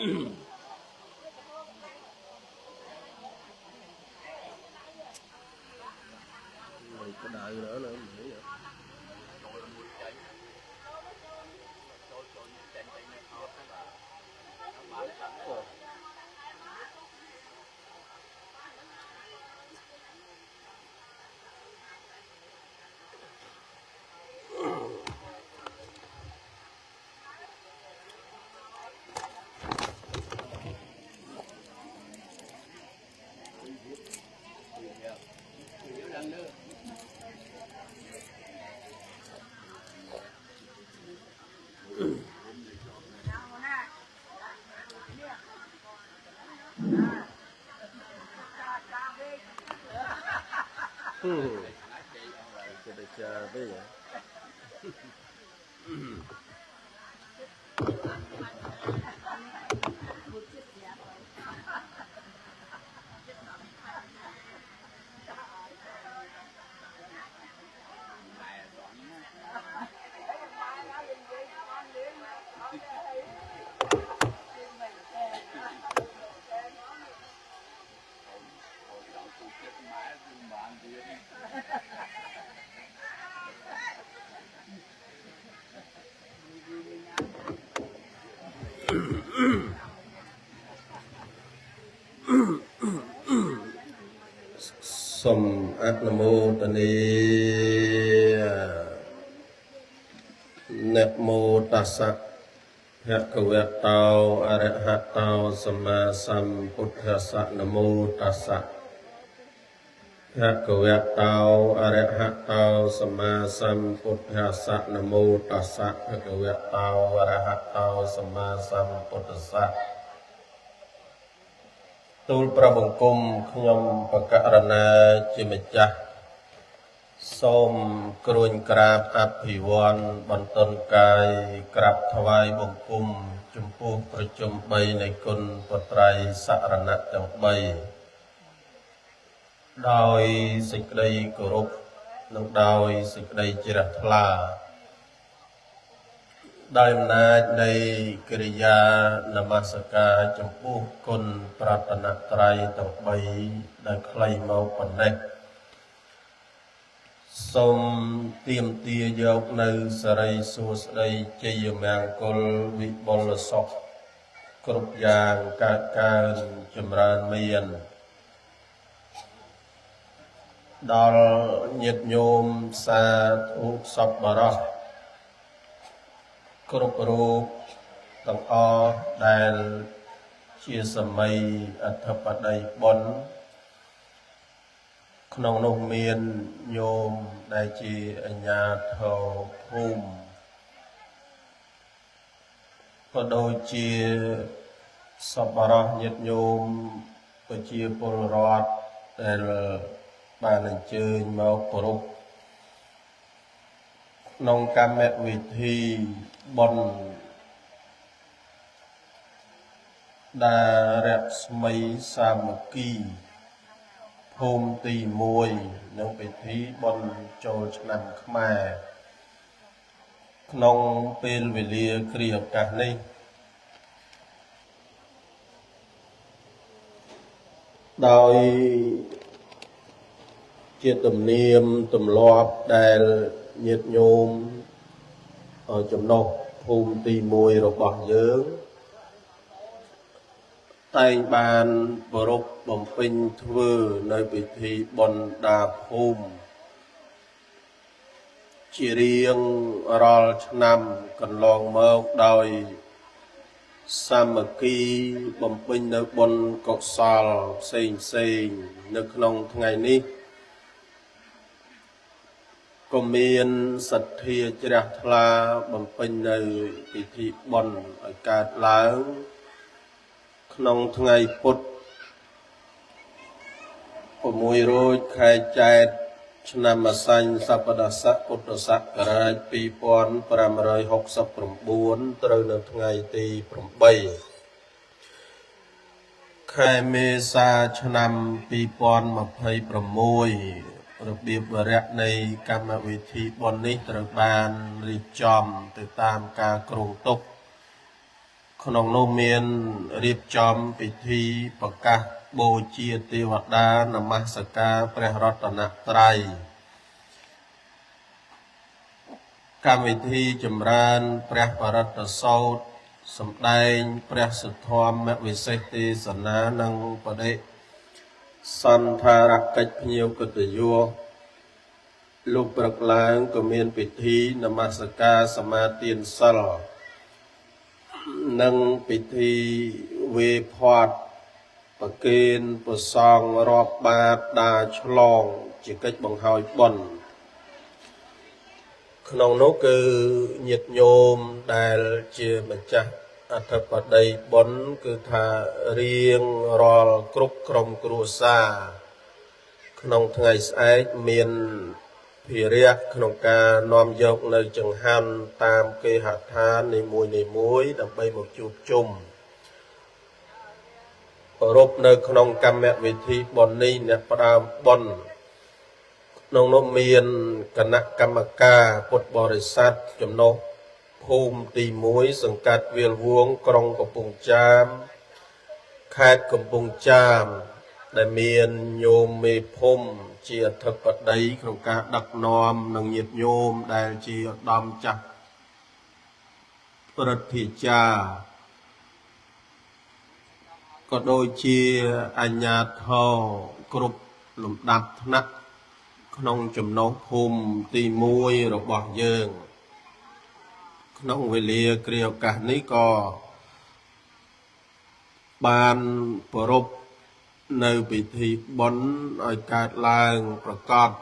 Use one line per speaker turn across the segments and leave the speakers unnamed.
Này có đại nữa nữa mỹ vậy.
ចូលមួយចេញចូលចូលចេញចេញនៅថតហ្នឹងបាទបានបាន
Ồ,
ដឹងលើ
ừ. Cái đại cha bây giờ.
ដល់ទូចិត្តម៉ែគឺមិនបានទៀត
សូមអនុមោទនានមោតស្សៈភគវតោអរហតោសម្មាសម្ពុទ្ធស្សៈនមោតស្សៈភគវតោអរហតោសម្មាសម្ពុទ្ធស្សៈនមោតស្សៈភគវតោអរហតោសម្មាសម្ពុទ្ធស្សៈទូលព្រះបង្គំខ្ញុំបកករណាជាម្ចាស់សូមគ្រួញក្រាបអភិវ័នបន្ទន់កាយក្រាបថ្វាយបង្គំចំពោះប្រជុំ3នៃគុណបត្រៃសរណៈទាំង3ដោយសេចក្តីគោរពនិងដោយសេចក្តីជ្រះថ្លាដោយអំណាចនៃកិរិយានមស្ការចំពោះគុណប្រតនត្រ័យទាំង3ដែលខ្លីមកប៉ុណ្ណេះសូមទៀមទាយកនៅសរីសួស្តីជ័យមង្គលវិបុលសុខគ្រប់យ៉ាងកើតកើនចម្រើនមានដល់ញាតិញោមសាធុសប្បុរសគ្រប់រូបទាំងអស់ដែលជាសម័យអធិបតីបុណ្យក្នុងនោះមានញោមដែលជាអញ្ញាធរភូមិក៏ដូចជាសប្បុរសញាតិញោមប្រជាពលរដ្ឋដែលបានអញ្ជើញមកគោរពក្នុងកម្មវិធីបុណ្យដារស្មីសាមគ្គីភូមិទី1និងពិធីបុណ្យចូលឆ្នាំខ្មែរក្នុងពេលវេលាគ្រាឱកាសនេះដោយជាទំនៀមទម្លាប់ដែលញាតិញោមចំណុះភូមិទី1របស់យើងតែងបានប្រារព្ធបំពេញធ្វើនៅពិធីបុណ្យដាភូមិជារៀងរាល់ឆ្នាំកន្លងមកដោយសាមគ្គីបំពេញនៅបុណ្យកុសលផ្សេងផ្សេងនៅក្នុងថ្ងៃនេះក៏មានសទ្ធាជ្រះថ្លាបំពេញនៅពិធីបុណ្យឲ្យកើតឡើងក្នុងថ្ងៃពុធ6រោចខែចែត្រឆ្នាំម្សាញ់សប្តាហ៍ស័កពុទ្ធសករាជ2569ត្រូវនៅថ្ងៃទី8ខែមេសាឆ្នាំ2026របៀបវរៈនៃកម្មវិធីបុណ្យនេះត្រូវបានរៀបចំទៅតាមការគ្រោងទុក ក្នុងនោះមានរៀបចំពិធីប្រកាសបូជាទេវតានមស្ការព្រះរតនត្រ័យកម្មវិធីចម្រើនព្រះបរិត្តសោតសម្ដែងព្រះសុធម្មវិសេសទេសនានិងបដិសន្ធារកិច្ចភ្ញៀវកិត្តិយសលោកព្រឹកឡើងក៏មានពិធីនមស្ការសមាទានសិលនិងពិធីវេផាត់ប្រគេនប្រសងរាប់បាតដាឆ្លងជាកិច្ចបង្ហើយបុណ្យក្នុងនោះគឺញាតិញោមដែលជាម្ចាស់អធិបតីបុណ្យគឺថារៀងរាល់គ្រប់ក្រុមគ្រួសារក្នុងថ្ងៃស្អែកមានភារៈក្នុងការនាំយកនៅចង្ហាន់តាមគេហដ្ឋាននីមួយៗដើម្បីមកជួបជុំប្រពនៅក្នុងកម្មវិធីបុណ្យនេះអ្នកផ្ដើមបុណ្យក្នុងនោះមានគណៈកម្មការពុទ្ធបរិស័ទចំណុះភូមិទី1សង្កាត់វាលវងក្រុងកំពង់ចាមខេត្តកំពង់ចាមដែលមានញោមមេភូមិជាអធិបតីក្នុងការដឹកនាំនិងញាតិញោមដែលជាឧត្តមចាស់ព្រឹទ្ធាចារ្យក៏ដូចជាអញ្ញាធរគ្រប់លំដាប់ថ្នាក់ក្នុងចំណុះភូមិទី1របស់យើងក្នុងវេលាគ្រាឱកាសនេះក៏បានប្រពនៅពិធីបុណ្យឲ្យកើតឡើងប្រកបស្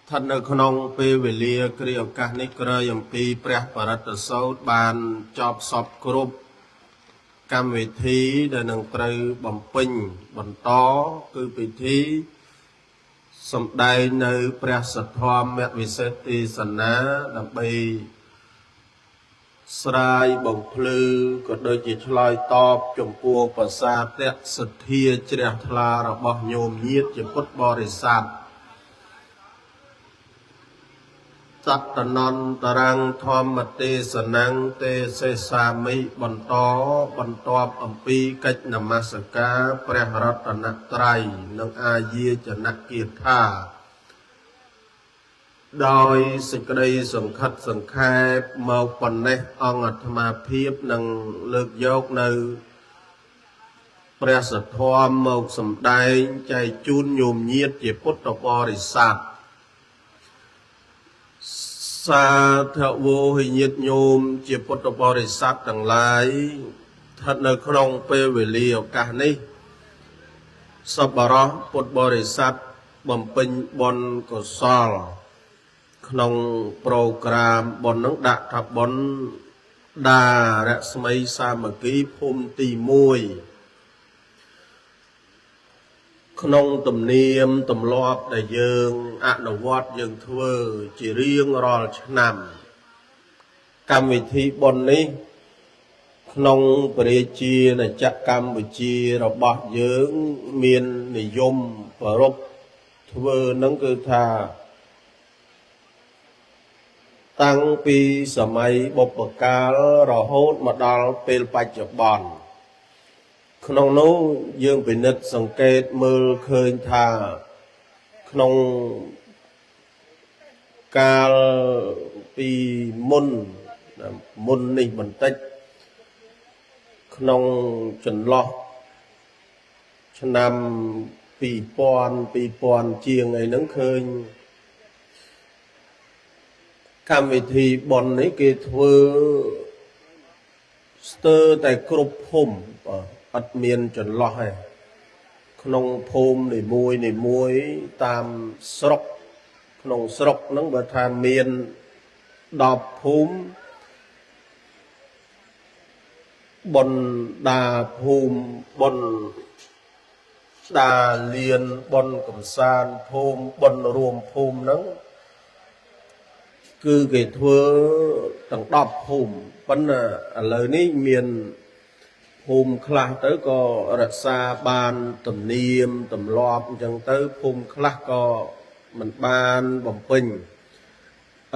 ថិតនៅក្នុងពេលវេលាគ្រាឱកាសនេះក្រោយអំពីព្រះបរិត្តសោតបានចប់សពគ្រប់កម្មវិធីដែលនឹងត្រូវបំពេញបន្តគឺពិធីសម្ដែងនៅព្រះសទ្ធម្មវិសេសទេសនាដើម្បីស្រាយបំភ្លឺក៏ដូចជាឆ្លើយតបចំពោះប្រសាទៈសទ្ធាជ្រះថ្លារបស់ញោមញាតិជាពុទ្ធបរិស័ទសត្តនន្តរੰធម្មទេសនំទេសេសាមិបន្តបន្ទាប់អំពីកិច្ចនមស្ការព្រះរតនត្រ័យនិងអាយាចនគាថាដោយសេចក្តីសង្ខិតសង្ខេបមកប៉ុណ្ណេះអង្គអាត្មាភាពនឹងលើកយកនៅព្រះសទ្ធមមកសម្ដែងចែកជូនញោមញាតិជាពុទ្ធបរិស័ទសាធវោហិញាតិញោមជាពុទ្ធបរិស័ទទាំងឡាយស្ថិតនៅក្នុងពេលវេលាឱកាសនេះសប្បុរសពុទ្ធបរិស័ទបំពេញបុណ្យកុសលក្នុងប្រូក្រាមបុណ្យនឹងដាក់ថាបុណ្យដារស្មីសាមគ្គីភូមិទី1ក្នុងទំនៀមទម្លាប់ដែលយើងអនុវត្តយើងធ្វើជារៀងរាល់ឆ្នាំកម្មវិធីបុណ្យនេះក្នុងព្រះរាជាណាចក្រកម្ពុជារបស់យើងមាននិយមប្រពធ្វើនឹងគឺថាតាំងពីសម័យបុព្វកាលរហូតមកដល់ពេលបច្ចុប្បន្នក្នុងនោះយើងពិនិត្យសង្កេតមើលឃើញថាក្នុងកាលពីមុនមុននេះបន្តិចក្នុងចន្លោះឆ្នាំ2000 2000ជាងអីហ្នឹងឃើញកម្មវិធីបុណ្យនេះគេធ្វើស្ទើរតែគ្រប់ភូមិបាទអត់មានចន្លោះទេក្នុងភូមិនីមួយនីមួយតាមស្រុកក្នុងស្រុកហ្នឹងបើថាមាន10ភូមិបុណ្យដាភូមិបុណ្យដាលៀនបុណ្យកំសាន្តភូមិបុណ្យរួមភូមិហ្នឹងគឺគេធ្វើទាំង10ភូមិប៉ុន្តែឥឡូវនេះមានភូមិខ្លះទៅក៏រក្សាបានទំនៀមទម្លាប់អញ្ចឹងទៅភូមិខ្លះក៏មិនបានបំពេញ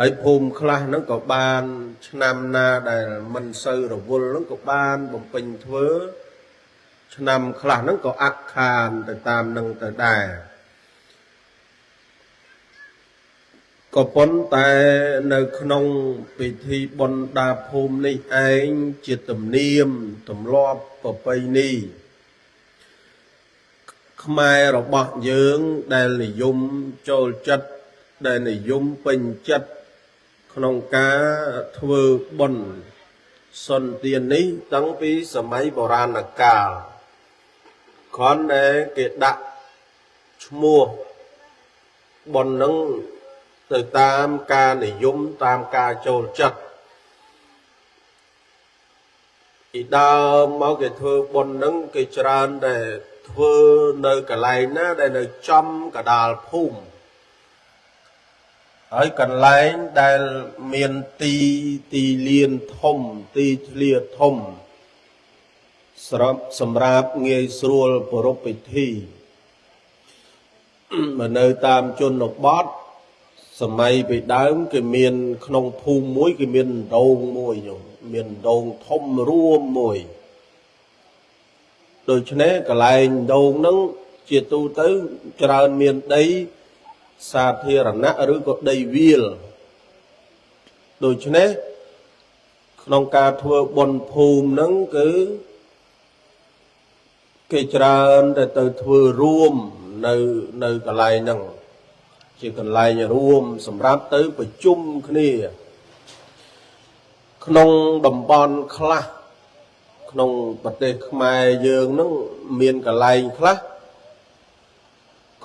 ហើយភូមិខ្លះហ្នឹងក៏បាន ឆ្នាំណាដែលមិនសូវរវល់ហ្នឹងក៏បានបំពេញធ្វើ ឆ្នាំខ្លះហ្នឹងក៏អាក់ខានទៅតាមនឹងទៅដែរក៏ប៉ុន្តែនៅក្នុងពិធីបុណ្យដាភូមិនេះឯងជាទំនៀមទម្លាប់ប្រពៃណីខ្មែររបស់យើងដែលនិយមចូលចិត្តដែលនិយមពេញចិត្តក្នុងការធ្វើបុណ្យសុនទាននេះតាំងពីសម័យបុរាណកាលគ្រាន់តែគេដាក់ឈ្មោះបុណ្យនឹងទៅតាមការនិយមតាមការចូលចិត្តពីដើមមកគេធ្វើបុណ្យនឹងគេច្រើនតែធ្វើនៅកន្លែងណាដែលនៅចំកណ្ដាលភូមិហើយកន្លែងដែលមានទីលានធំទីធ្លាធំសម្រាប់ងាយស្រួលប្រារព្ធពិធីមកនៅតាមជនបទសម័យពីដើមគេមានក្នុងភូមិមួយគេមានដងមួយញោមមានដងធំរួមមួយដូច្នេះកន្លែងដងហ្នឹងជាទូទៅច្រើនមានដីសាធារណៈឬក៏ដីវាលដូច្នេះក្នុងការធ្វើបុណ្យភូមិហ្នឹងគឺគេច្រើនតែទៅធ្វើរួមនៅកន្លែងហ្នឹងជាកន្លែងរួមសម្រាប់ទៅប្រជុំគ្នាក្នុងតំបន់ខ្លះក្នុងប្រទេសខ្មែរយើងហ្នឹងមានកន្លែងខ្លះ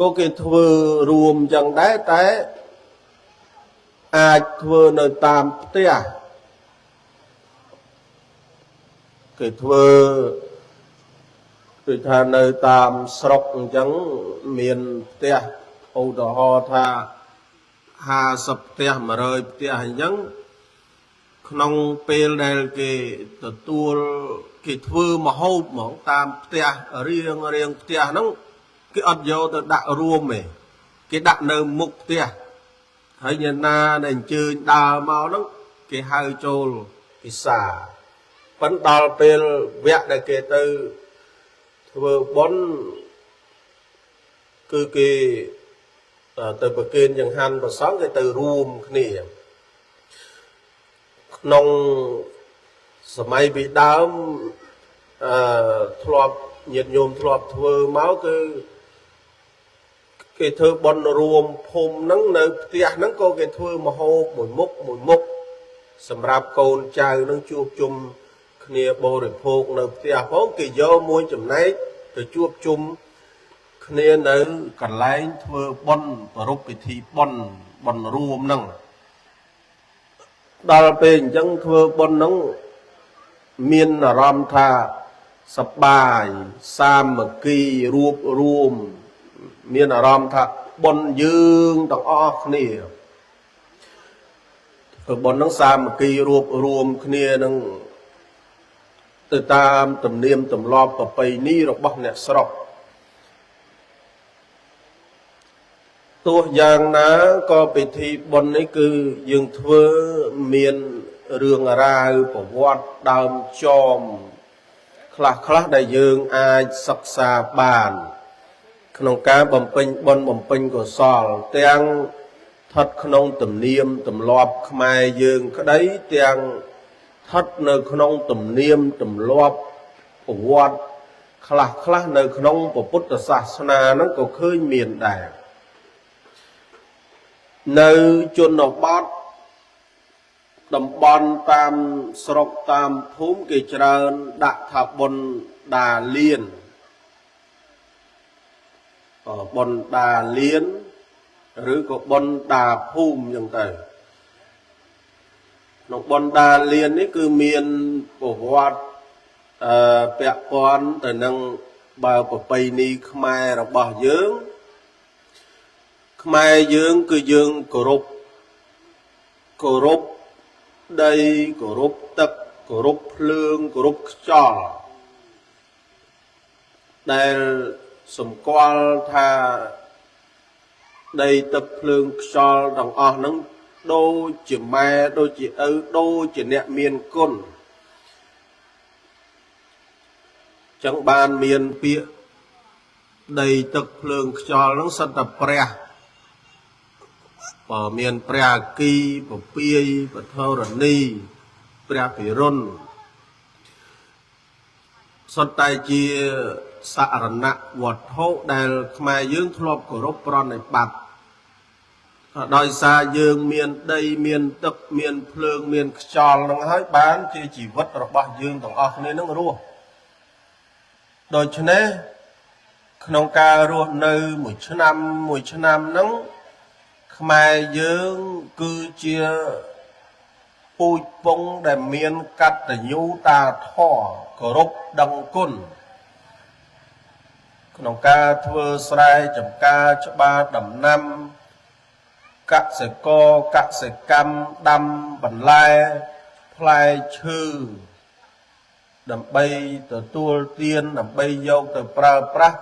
ក៏គេធ្វើរួមចឹងដែរតែអាចធ្វើនៅតាមផ្ទះគេធ្វើដូចថានៅតាមស្រុកអញ្ចឹងមានផ្ទះឧទាហរណ៍ថា50ផ្ទះ100ផ្ទះអញ្ចឹងក្នុងពេលដែលគេទទួលគេធ្វើមហូបហ្មងតាមផ្ទះរៀងរៀងផ្ទះហ្នឹងគេអត់យកទៅដាក់រួមទេគេដាក់នៅមុខផ្ទះហើយអ្នកណាដែលអញ្ជើញដើរមកហ្នឹងគេហៅចូលពិសាប៉ុន្តែដល់ពេលវគ្គដែលគេទៅធ្វើបុណ្យគឺគេទៅប្រគេនចង្ហាន់ប្រសង់គេទៅរួមគ្នាក្នុងសម័យពីដើមអឺធ្លាប់ញាតិញោមធ្លាប់ធ្វើមកគឺគេធ្វើបុណ្យរួមភូមិហ្នឹងនៅផ្ទះហ្នឹងក៏គេធ្វើមហូបមួយមុខមួយមុខសម្រាប់កូនចៅនឹងជួបជុំគ្នាបរិភោគនៅផ្ទះផងគេយកមួយចំណែកទៅជួបជុំគ្នានៅកន្លែងធ្វើបុណ្យប្រារព្ធពិធីបុណ្យបុណ្យរួមហ្នឹងដល់ពេលអញ្ចឹងធ្វើបុណ្យហ្នឹងមានអារម្មណ៍ថាសប្បាយសាមគ្គីរួបរួមមានអារម្មណ៍ថាបុណ្យយើងទាំងអស់គ្នាធ្វើបុណ្យហ្នឹងសាមគ្គីរួបរួមគ្នានឹងទៅតាមទំនៀមទម្លាប់ប្រពៃណីរបស់អ្នកស្រុកទោះយ៉ាងណាក៏ពិធីបុណ្យនេះគឺយើងធ្វើមានរឿងរ៉ាវប្រវត្តិដើមចមខ្លះខ្លះដែលយើងអាចសិក្សាបានក្នុងការបំពេញបុណ្យបំពេញកុសលទាំងស្ថិតក្នុងទំនៀមទម្លាប់ខ្មែរយើងក្តីទាំងស្ថិតនៅក្នុងទំនៀមទម្លាប់ប្រវត្តិខ្លះខ្លះនៅក្នុងពុទ្ធសាសនាហ្នឹងក៏ឃើញមានដែរនៅជនបទតំបន់តាមស្រុកតាមភូមិគេច្រើនដាក់ថាបុណ្យដាលៀនបុណ្យដាលៀនឬក៏បុណ្យដាភូមិអញ្ចឹងទៅក្នុងបុណ្យដាលៀននេះគឺមានប្រវត្តិពាក់ព័ន្ធទៅនឹងបើប្រពៃណីខ្មែររបស់យើងខ្មែរយើងគឺយើងគោរពដីគោរពទឹកគោរពភ្លើងគោរពខ្យល់ដែលសម្គាល់ថាដីទឹកភ្លើងខ្យល់ទាំងអស់ហ្នឹង ដូចជាម៉ែដូចជាឪដូចជាអ្នកមានគុណចឹងបានមានពាក្យដីទឹកភ្លើងខ្យល់ហ្នឹងសិតតែព្រះបើមានព្រះអគីពពាយពធរណីព្រះពិរុណសុទ្ធតែជាសរណវត្ថុដែលខ្មែរយើងធ្លាប់គោរពប្រណិប័តដោយសារយើងមានដីមានទឹកមានភ្លើងមានខ្យល់នឹងហើយបានជាជីវិតរបស់យើងទាំងអស់គ្នានឹងរស់ដូច្នេះក្នុងការរស់នៅមួយឆ្នាំមួយឆ្នាំហ្នឹងខ្មែរយើងគឺជាពូជពងដែលមានកតញ្ញូតាធម៌គោរពដឹងគុណក្នុងការធ្វើស្រែចម្ការច្បារដំណាំកសិករកសិកម្មដាំបន្លែផ្លែឈើដើម្បីទទួលទានដើម្បីយកទៅប្រើប្រាស់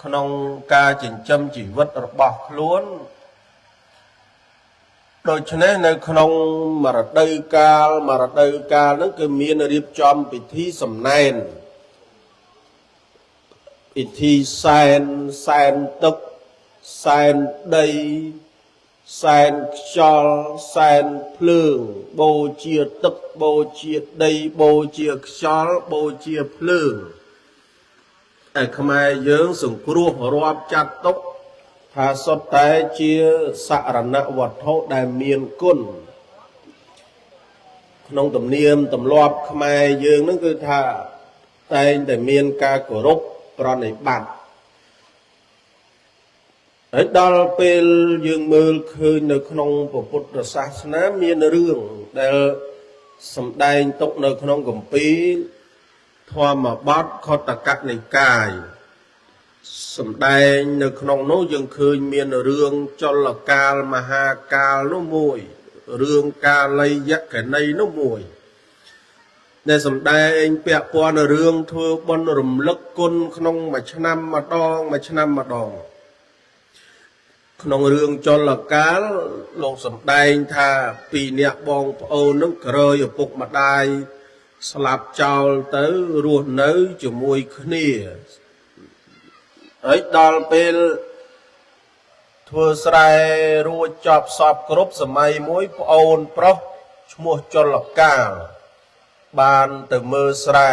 ក្នុងការចិញ្ចឹមជីវិតរបស់ខ្លួនដូច្នេះនៅក្នុងមរដូវកាលមរដូវកាលហ្នឹងគឺមានរៀបចំពិធីសំណែនពិធីសែនសែនទឹកសែនដីសែនខ្យល់សែនភ្លើងបូជាទឹកបូជាដីបូជាខ្យល់បូជាភ្លើងតែខ្មែរយើងសង្គ្រោះរាប់ចាត់ទុកថាសុទ្ធតែជាសរណវត្ថុដែលមានគុណក្នុងទំនៀមទម្លាប់ខ្មែរយើងហ្នឹងគឺថាតែងតែមានការគោរពប្រណិប័តហើយដល់ពេលយើងមើលឃើញនៅក្នុងពុទ្ធសាសនាមានរឿងដែលសម្ដែងទុកនៅក្នុងគម្ពីរធម្មបទខុទ្ទកនិកាយសម្ដែងនៅក្នុងនោះយើងឃើញមានរឿងចលកាលមហាកាលនោះមួយរឿងកាលយក្ខណីនោះមួយដែលសម្ដែងពាក់ព័ន្ធរឿងធ្វើបុណ្យរំលឹកគុណក្នុងមួយឆ្នាំម្ដងមួយឆ្នាំម្ដងក្នុងរឿងចលកាលលោកសម្ដែងថាពីរអ្នកបងប្អូននឹងក្រយឪពុកម្ដាយស្លាប់ចោលទៅរស់នៅជាមួយគ្នាហើយដល់ពេលធ្វើស្រែរួចចប់សពគ្រប់សម័យមួយប្អូនប្រុសឈ្មោះចលកាលបានទៅមើលស្រែ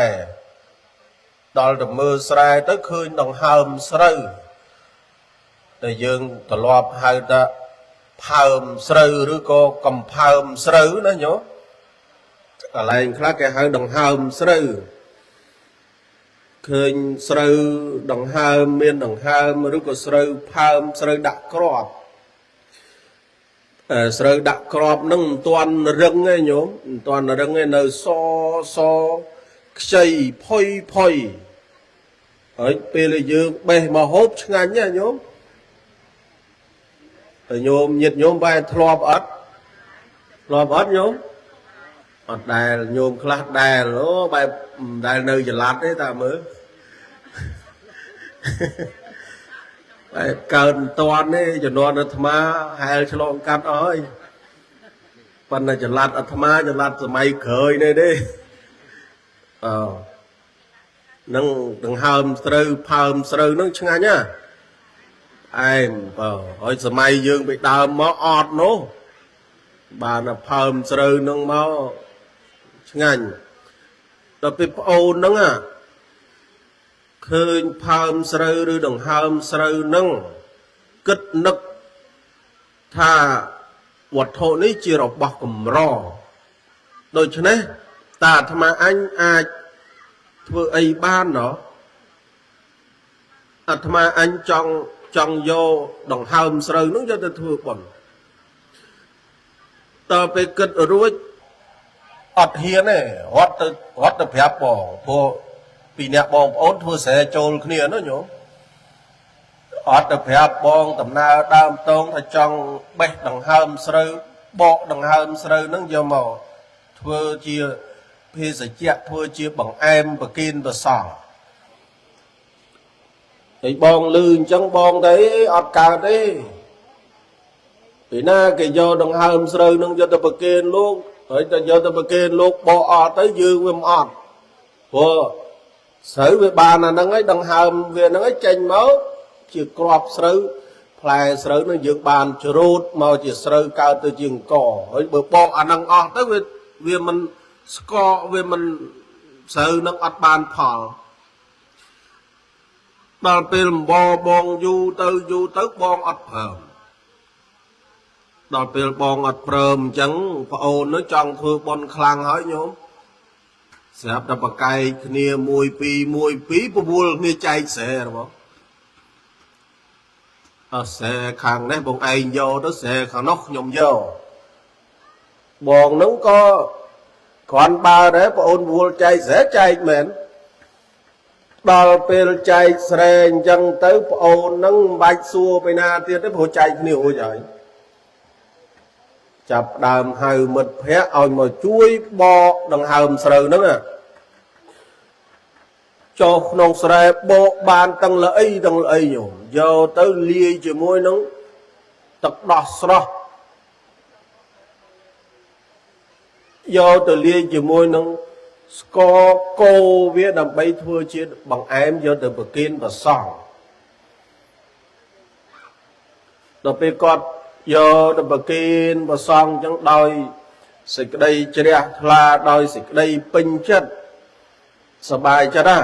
ដល់ទៅមើលស្រែទៅឃើញដង្ហើមស្រូវដែលយើងត្រឡប់ហៅថាផើមស្រូវឬក៏កំផើមស្រូវណាញោមកន្លែងខ្លះគេហៅដង្ហើមស្រូវឃើញស្រូវដង្ហើមមានដង្ហើមឬក៏ស្រូវផើមស្រូវដាក់ក្របស្រូវដាក់ក្របនឹងមិនទាន់រឹងទេញោមមិនទាន់រឹងទេនៅសសខ្ចីផុយផុយហើយពេលដែលយើងបេះមកហូបឆ្ងាញ់ណាញោមតែញោមញាតញោមបែរធ្លាប់អត់ធ្លាប់អត់ញោមអត់ដែលញោមខ្លះដែលអូបែបមិនដែលនៅចល័តទេតាមើលបែបកើតមិនតាន់ទេជំនាន់អាត្មាហែលឆ្លងកាត់អស់ហើយប៉ុន្តែចល័តអាត្មាចល័តសម័យក្រោយនេះទេអឺនឹងដង្ហើមស្រូវផើមស្រូវនឹងឆ្ងាញ់ណាអែមបើហើយសម័យយើងពីដើមមកអត់នោះបានតែផើមស្រូវនឹងមកឆ្ងាញ់ដល់ពេលប្អូនហ្នឹងអាឃើញផើមស្រូវឬដង្ហើមស្រូវនឹងគិតនឹកថាវត្ថុនេះជារបស់កម្រដូច្នេះតាអាត្មាអញអាចធ្វើអីបានណោះអាត្មាអញចង់យកដង្ហើមស្រូវនឹងយកទៅធ្វើបុណ្យតើពេលគិតរួចអត់ហ៊ានទេរត់ទៅប្រាប់បងព្រោះពីអ្នកបងប្អូនធ្វើស្រែចូលគ្នាណាញោមអត់ទៅប្រាប់បងដំណើរដើមតងថាចង់បេះដង្ហើមស្រូវបកដង្ហើមស្រូវនឹងយកមកធ្វើជាភេសជ្ជៈធ្វើជាបង្អែមប្រគិនប្រសង់ហើយបងលឺអញ្ចឹងបងទៅអត់កើតទេ ពីណាគេយកដង្ហើមស្រូវនឹងយកទៅប្រគេនលោកហើយតែយកទៅប្រគេនលោកបកអត់ទៅយើងវាមិនអត់ព្រោះស្រូវវាបានអាហ្នឹងហើយដង្ហើមវាហ្នឹងហើយចេញមកជាក្របស្រូវផ្លែស្រូវនឹងយើងបានច្រូតមកជាស្រូវកើតទៅជាអង្គហើយបើបកអាហ្នឹងអស់ទៅវាមិនស្កកវាមិនស្រូវនឹងអត់បានផលដល់ពេលអំបបងយូរទៅយូរទៅបងអត់ព្រមដល់ពេលបងអត់ព្រមអញ្ចឹងប្អូននោះចង់ធ្វើបន់ខ្លាំងហើយញោមស្រាប់តែប្រកែកគ្នា1 2 1 2ពវល់គ្នាចែកស្រែរបស់អត់ស្រែខាងនេះបងឯងយកទៅស្រែខាងនោះខ្ញុំយកបងហ្នឹងក៏គ្រាន់បើដែរប្អូនវល់ចែកស្រែចែកមែនដល់ពេលចែកស្រែអញ្ចឹងទៅប្អូនហ្នឹងមិនបាច់សួរไปណាទៀតទេព្រោះចែកគ្នារួចហើយចាប់ដើមហៅមិត្តភ័ក្តិឲ្យមកជួយបកដង្ហើមស្រូវហ្នឹងណាចុះក្នុងស្រែបកបានទាំងល្អីទាំងល្អីញោមយកទៅលាយជាមួយនឹងទឹកដោះស្រស់យកទៅលាយជាមួយនឹងស្ករកូរវាដើម្បីធ្វើជាបង្អែមយកទៅប្រគេនព្រះសង្ឃដល់ពេលគាត់យកទៅប្រគេនព្រះសង្ឃអញ្ចឹងដោយសេចក្តីជ្រះថ្លាដោយសេចក្តីពេញចិត្តសប្បាយចិត្តណា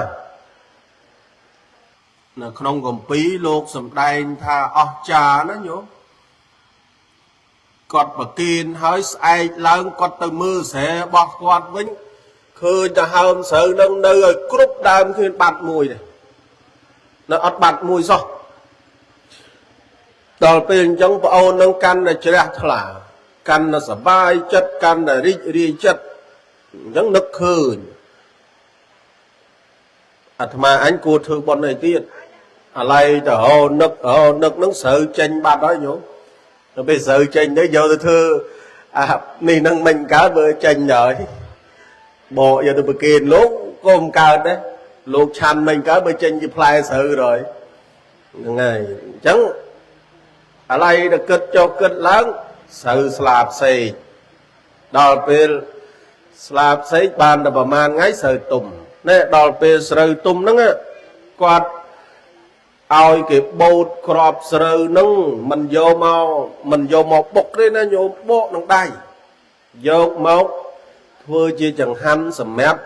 នៅក្នុងគម្ពីរលោកសំដែងថាអស្ចារ្យណាញោមគាត់ប្រគេនហើយស្អែកឡើងគាត់ទៅមើលស្រែរបស់គាត់វិញឃើញទៅហើមស្រូវនឹងនៅឲ្យគ្រប់ដើមគ្មានបាត់មួយទេនៅអត់បាត់មួយសោះដល់ពេលអញ្ចឹងប្អូននឹងកាន់តែជ្រះថ្លាកាន់តែសប្បាយចិត្តកាន់តែរីករាយចិត្តអញ្ចឹងនឹកឃើញអាត្មាអញគួរធ្វើបុណ្យអីទៀតអាឡ័យទៅហោនឹកហោនឹកនឹងស្រូវចេញបាត់ហើយញោមដល់ពេលស្រូវចេញទៅយកទៅធ្វើអានេះនឹងមិនកើតបើចេញហើយបកយកទៅប្រគេនលោកក៏មិនកើតដែរលោកឆាន់មិនកើតបើចេញជាផ្លែស្រូវrồi ហ្នឹងហើយអញ្ចឹងអាឡ័យទៅគិតចុះគិតឡើងស្រូវស្លាបសេកដល់ពេលស្លាបសេកបានតែប្រហែលថ្ងៃស្រូវទុំណែដល់ពេលស្រូវទុំហ្នឹងគាត់ឲ្យគេបូតក្របស្រូវហ្នឹងមិនយកមកមិនយកមកបុកទេណាញោមបកនឹងដៃយកមកធ្វើជាចង្ហាន់សម្រាប់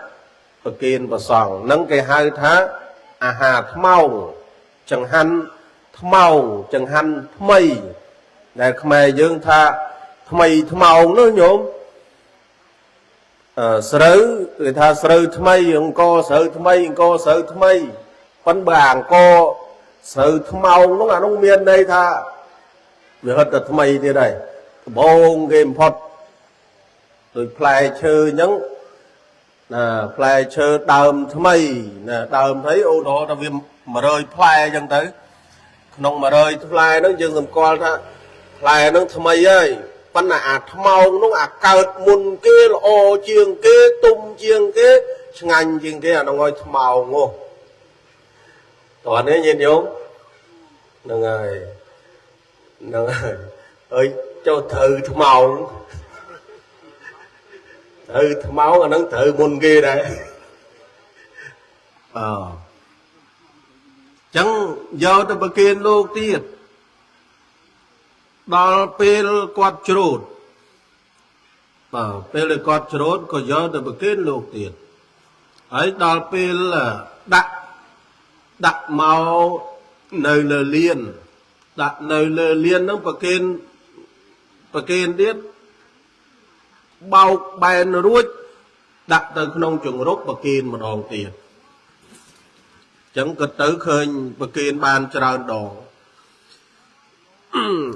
ប្រគេនព្រះសង្ឃហ្នឹងគេហៅថាអាហារថ្មោងចង្ហាន់ថ្មោងចង្ហាន់ថ្មីដែលខ្មែរយើងថាថ្មីថ្មោងនោះញោមអឺស្រូវគេថាស្រូវថ្មីអង្គស្រូវថ្មីអង្គស្រូវថ្មីប៉ុន្តែបើអង្គស្រូវថ្មោងនោះអានោះមានន័យថាវាហិតតែថ្មីទៀតហើយដបងគេបំផុតដូចផ្លែឈើអញ្ចឹងណាផ្លែឈើដើមថ្មីណាដើមថ្មីអូនថាវា100ផ្លែអញ្ចឹងទៅក្នុង100ផ្លែហ្នឹងយើងសម្គាល់ថាផ្លែហ្នឹងថ្មីហើយប៉ុន្តែអាថ្មោងនោះអាកើតមុនគេល្អជាងគេទុំជាងគេឆ្ងាញ់ជាងគេអានោះឲ្យថ្មោងហ៎តោះនេះញាតិញោមហ្នឹងហើយហ្នឹងហើយអើយចុះត្រូវថ្មោងត្រូវថ្មោងអាហ្នឹងត្រូវមុនគេដែរអឺចឹងយកទៅប្រគេនលោកទៀតដល់ពេលគាត់ច្រូតបាទពេលដែលគាត់ច្រូតក៏យកទៅប្រគេនលោកទៀតហើយដល់ពេលដាក់ដាក់មកនៅលើលៀនដាក់នៅលើលៀនហ្នឹងប្រគេនប្រគេនទៀតបោកបែនរួចដាក់ទៅក្នុងចង្រុកប្រគេនម្ដងទៀតចឹងក៏ទៅឃើញប្រគេនបានច្រើនដង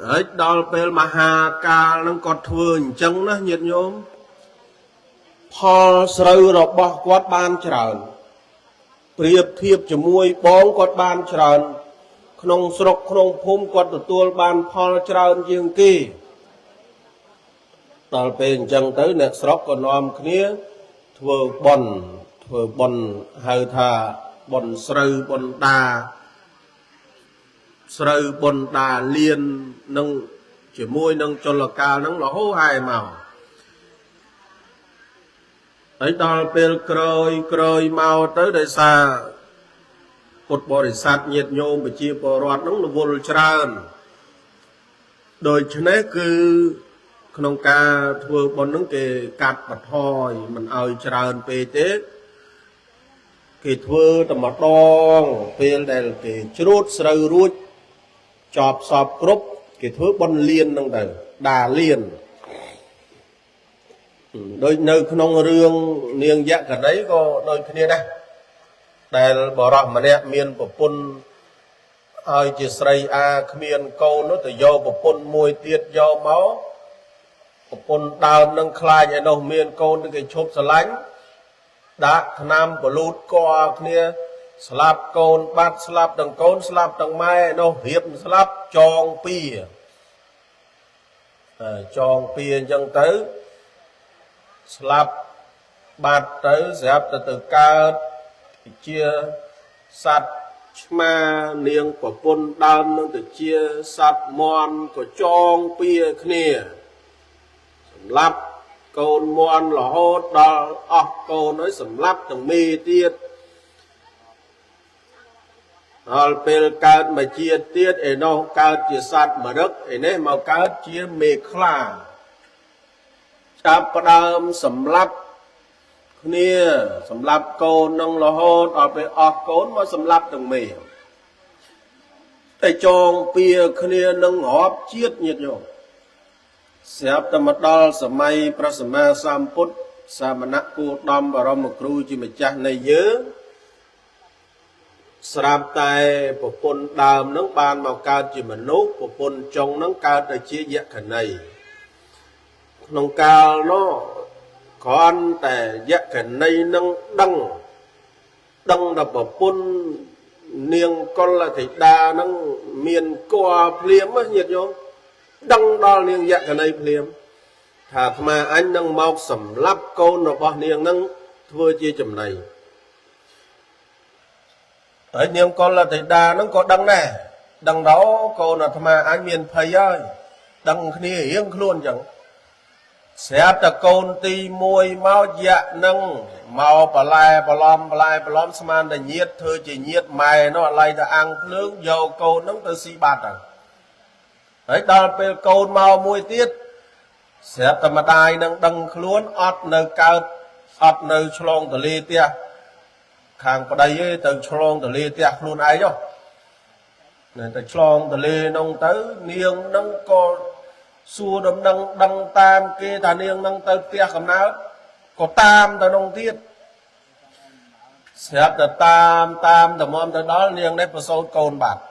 ហើយដល់ពេលមហាកាលនឹងគាត់ធ្វើអញ្ចឹងណាញាតិញោមផលស្រូវរបស់គាត់បានច្រើនប្រៀបធៀបជាមួយបងគាត់បានច្រើនក្នុងស្រុកក្នុងភូមិគាត់ទទួលបានផលច្រើនជាងគេដល់ពេលអញ្ចឹងទៅអ្នកស្រុកក៏នាំគ្នាធ្វើបុណ្យធ្វើបុណ្យហៅថាបុណ្យស្រូវបុណ្យដាស្រូវបុណ្យដាលៀននឹង ជាមួយនឹងចលកាលហ្នឹងរហូតហែមកហើយដល់ពេលក្រោយក្រោយមកទៅដោយសារពុទ្ធបរិស័ទញាតិញោមប្រជាពលរដ្ឋហ្នឹងរវល់ច្រើនដូច្នេះគឺក្នុងការធ្វើបុណ្យហ្នឹងគេកាត់បន្ថយមិនឲ្យច្រើនពេកទេគេធ្វើតែម្ដងពេលដែលគេច្រូតស្រូវរួចចប់សពគ្រប់គេធ្វើបុណ្យលៀនហ្នឹងទៅដាលៀនដូចនៅក្នុងរឿងនាងយក្ខណីក៏ដូចគ្នាដែរដែលបរោះម្នាក់មានប្រពន្ធឲ្យជាស្រីអាគ្មានកូននោះទៅយកប្រពន្ធមួយទៀតយកមកប្រពន្ធដើមនឹងខ្លាចឯនោះមានកូនទៅគេឈប់ស្រឡាញ់ដាក់ថ្នាំបលូតកគ្នាស្លាប់កូនបាត់ស្លាប់ទាំងកូនស្លាប់ទាំងម៉ែនោះរៀបស្លាប់ចងពៀចងពៀអញ្ចឹងទៅស្លាប់បាត់ទៅស្រាប់តែទៅកើតជាសត្វឆ្មានាងប្រពន្ធដើមនឹងទៅជាសត្វមន់ក៏ចងពៀគ្នាសម្លាប់កូនមន់រហូតដល់អស់កូនហើយសម្លាប់ទាំងមេទៀតដល់ពេលកើតមកជាតិទៀតឯនោះកើតជាសត្វមរឹកឯនេះមកកើតជាមេខ្លាចាប់ផ្ដើមសម្លាប់គ្នាសម្លាប់កូននឹងរហូតដល់ពេលអស់កូនមកសម្លាប់ទាំងមេតែចងពៀគ្នានឹងរាប់ជាតិញាតិញោមស្រាប់តែមកដល់សម័យព្រះសម្មាសម្ពុទ្ធសាមណៈគោដំបរមគ្រូជាម្ចាស់នៃយើងស្រាប់តែប្រពន្ធដើមនឹងបានមកកើតជាមនុស្សប្រពន្ធចុងនឹងកើតទៅជាយក្ខណីក្នុងកាលនោះគ្រាន់តែយក្ខណីនឹងដឹងដល់ប្រពន្ធនាងកុលធីតានឹងមានគភ៌ភ្លាមញាតិញោមដឹងដល់នាងយក្ខណីភ្លាមថាអាត្មាអញនឹងមកសម្លាប់កូនរបស់នាងនឹងធ្វើជាចំណីហើយនាងកុលធីតានឹងក៏ដឹងដែរដឹងដល់កូនអាត្មាអញមានភ័យហើយដឹងគ្នារៀងខ្លួនអញ្ចឹងស្រាប់តែកូនទី1មកយៈនឹងមកបន្លែបន្លំបន្លែបន្លំស្មានតែញាតធ្វើជាញាតម៉ែនោះអាឡ័យទៅអាំងភ្លើងយកកូននឹងទៅស៊ីបាត់ទៅហើយដល់ពេលកូនមកមួយទៀតស្រាប់តែម្ដាយនឹងដឹងខ្លួនអត់នៅកើតអត់នៅឆ្លងទលាផ្ទះខាងប្តីឯងទៅឆ្លងទលាផ្ទះខ្លួនឯងហ៎ទៅឆ្លងទលានោះទៅនាងនឹងក៏សួរដំណឹងដឹងតាមគេថានាងនឹងទៅផ្ទះកំណើតក៏តាមទៅនោះទៀតស្រាប់តែតាមតាមតម្រាំទៅដល់នាងនេះប្រសូតកូនបាត់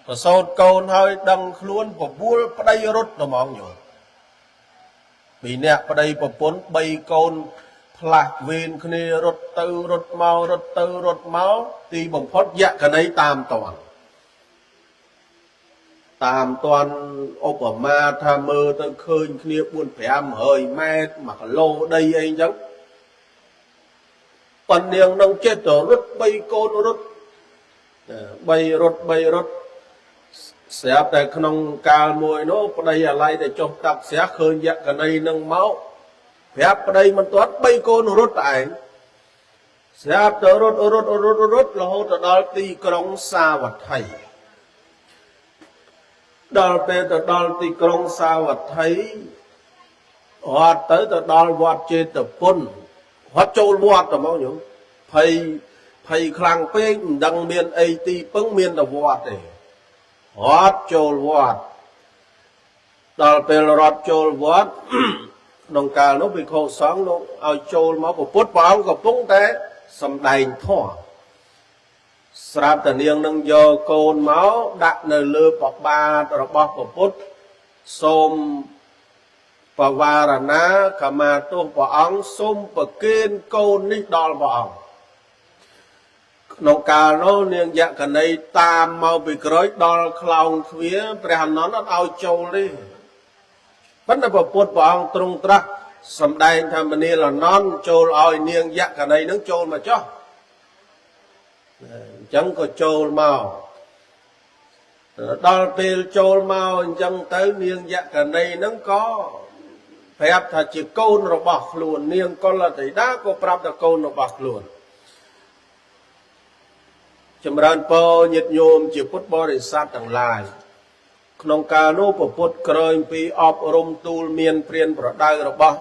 ប្រសូតកូនហើយដឹងខ្លួនបបួលប្តីរត់ត្មងញោមពីអ្នកប្តីប្រពន្ធ3កូនផ្លាស់វេនគ្នារត់ទៅរត់មករត់ទៅរត់មកទីបំផុតយក្ខណីតាមតន់តាមតន់ឧបមាថាមើលទៅឃើញគ្នា4 500ម៉ែត្រ1គីឡូដីអីអញ្ចឹងប៉ុន្តែនាងនឹងចេះតែរត់3កូនរត់3រត់3រត់ស្រាប់តែក្នុងកាលមួយនោះប្តីអាឡ័យតែចុះតាក់ស្រះឃើញយក្ខណីនឹងមកប្រាប់ប្តីមិនទាន់3កូនរត់តែឯងស្រាប់តែរត់រត់រត់រត់រហូតទៅដល់ទីក្រុងសាវត្ថីដល់ពេលទៅដល់ទីក្រុងសាវត្ថីរត់ទៅទៅដល់វត្តចេតពុនរត់ចូលវត្តទៅមកញោមភ័យភ័យខ្លាំងពេកមិនដឹងមានអីទីពឹងមានតែវត្តទេរត់ចូលវត្តដល់ពេលរត់ចូលវត្តក្នុងកាលនោះភិក្ខុសង្ឃលោកឲ្យចូលមកពុទ្ធព្រះអង្គកំពុងតែសម្ដែងធម៌ស្រាប់តែនាងនឹងយកកូនមកដាក់នៅលើបបាទរបស់ពុទ្ធសូមបវារណាខមាទោសព្រះអង្គសូមប្រគេនកូននេះដល់ព្រះអង្គក្នុងកាលនោះនាងយក្ខណីតាមមកពីក្រោយដល់ខ្លោងទ្វារព្រះអនន្តអត់ឲ្យចូលទេប៉ុន្តែព្រះពុទ្ធព្រះអង្គទ្រង់ត្រាស់សម្ដែងថាមនាលអនន្តចូលឲ្យនាងយក្ខណីនឹងចូលមកចុះអញ្ចឹងក៏ចូលមក ដល់ពេលចូលមកអញ្ចឹងទៅនាងយក្ខនីហ្នឹងក៏ប្រាប់ថាជាកូនរបស់ខ្លួននាងកុលធីតាក៏ប្រាប់ថាកូនរបស់ខ្លួនចម្រើនពរញាតិញោមជាពុទ្ធបរិស័ទទាំងឡាយក្នុងកាលនោះពពុទ្ធក្រោយពីអប់រំទូលមានព្រានប្រដៅរបស់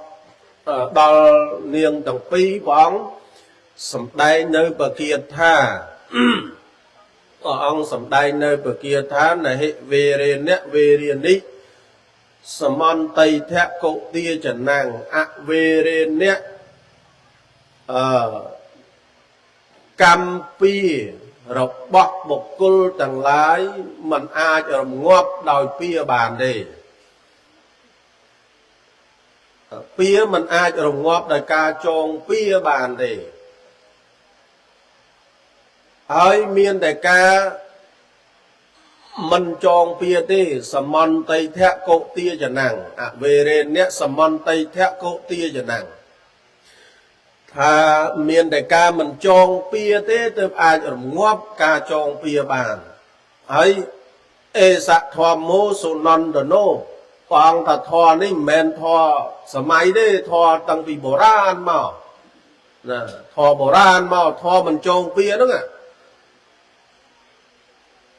ដល់នាងទាំងពីរព្រះអង្គសម្ដែងនៅបគាថាព្រះអង្គសម្ដែងនៅបគាថានហិវេរេនៈវេរានិសមន្តៃធៈកុទាចនាំងអវេរេនៈអឺកម្មពីរបស់បុគ្គលទាំងឡាយมันអាចរងាប់ដោយពៀបានទេពៀมันអាចរងាប់ដោយការចងពៀបានទេហើយមានតែការមិនចងពៀទេសមន្តៃធៈកុទាចនាំងអវេរេនៈសមន្តៃធៈកុទាចនាំងថាមានតែការមិនចងពៀទេទើបអាចរងាប់ការចងពៀបានហើយអេសធម្មោសុនន្តនោព្រះអង្គថាធម៌នេះមិនមែនធម៌សម័យទេធម៌តាំងពីបុរាណមកណាធម៌បុរាណមកធម៌មិនចងពៀហ្នឹង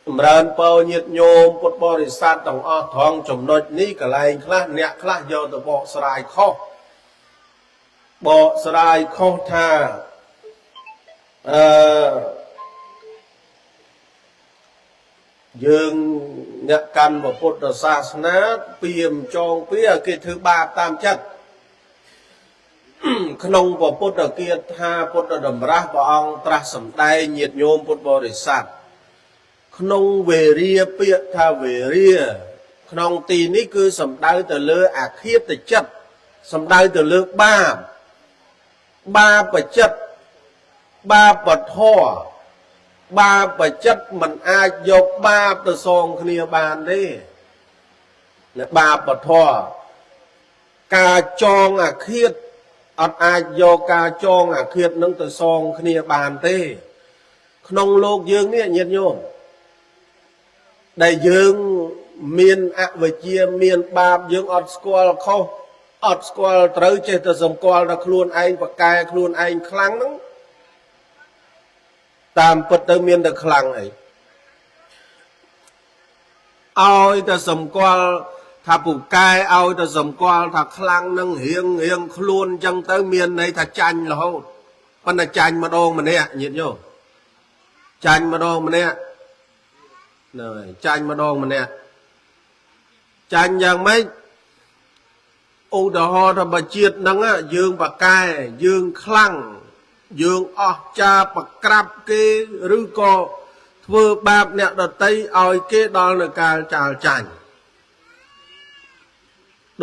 ចម្រើនពរញាតិញោមពុទ្ធបរិស័ទទាំងអស់ត្រង់ចំណុចនេះកន្លែងខ្លះអ្នកខ្លះយកទៅបកស្រាយខុសបកស្រាយខុសថាអឺយើងអ្នកកាន់ពុទ្ធសាសនាពៀមចងពៀគេធ្វើបាបតាមចិត្តក្នុងពុទ្ធគាថាពុទ្ធតម្រាស់ព្រះអង្គត្រាស់សម្ដែងញាតិញោមពុទ្ធបរិស័ទក្នុងវេរាពាក្យថាវេរាក្នុងទីនេះគឺសំដៅទៅលើអាឃាតចិត្តសំដៅទៅលើបាបបាបចិត្តបាបធម៌បាបចិត្តមិនអាចយកបាបទៅសងគ្នាបានទេបាបធម៌ការចងអាឃាតអត់អាចយកការចងអាឃាតនឹងទៅសងគ្នាបានទេក្នុងលោកយើងនេះញាតិញោមដែលយើងមានអវិជ្ជាមានបាបយើងអត់ស្គាល់ខុសអត់ស្គាល់ត្រូវចេះតែសម្គាល់ដល់ខ្លួនឯងប្រកែខ្លួនឯងខ្លាំងហ្នឹងតាមពិតទៅមានតែខ្លាំងអីឲ្យតែសម្គាល់ថាពូកែឲ្យតែសម្គាល់ថាខ្លាំងនឹងរៀងរៀងខ្លួនអញ្ចឹងទៅមានន័យថាចាញ់រហូតប៉ុន្តែចាញ់ម្ដងម្នាក់ញាតិញោមចាញ់ម្ដងម្នាក់ហ្នឹងហើយចាញ់ម្ដងម្នាក់ចាញ់យ៉ាងម៉េចឧទាហរណ៍ធម្មជាតិហ្នឹងយើងបកែយើងខ្លាំងយើងអស់ចាប្រក្រាបគេឬក៏ធ្វើបាបអ្នកដតីឲ្យគេដល់នៅកាលចាលចាញ់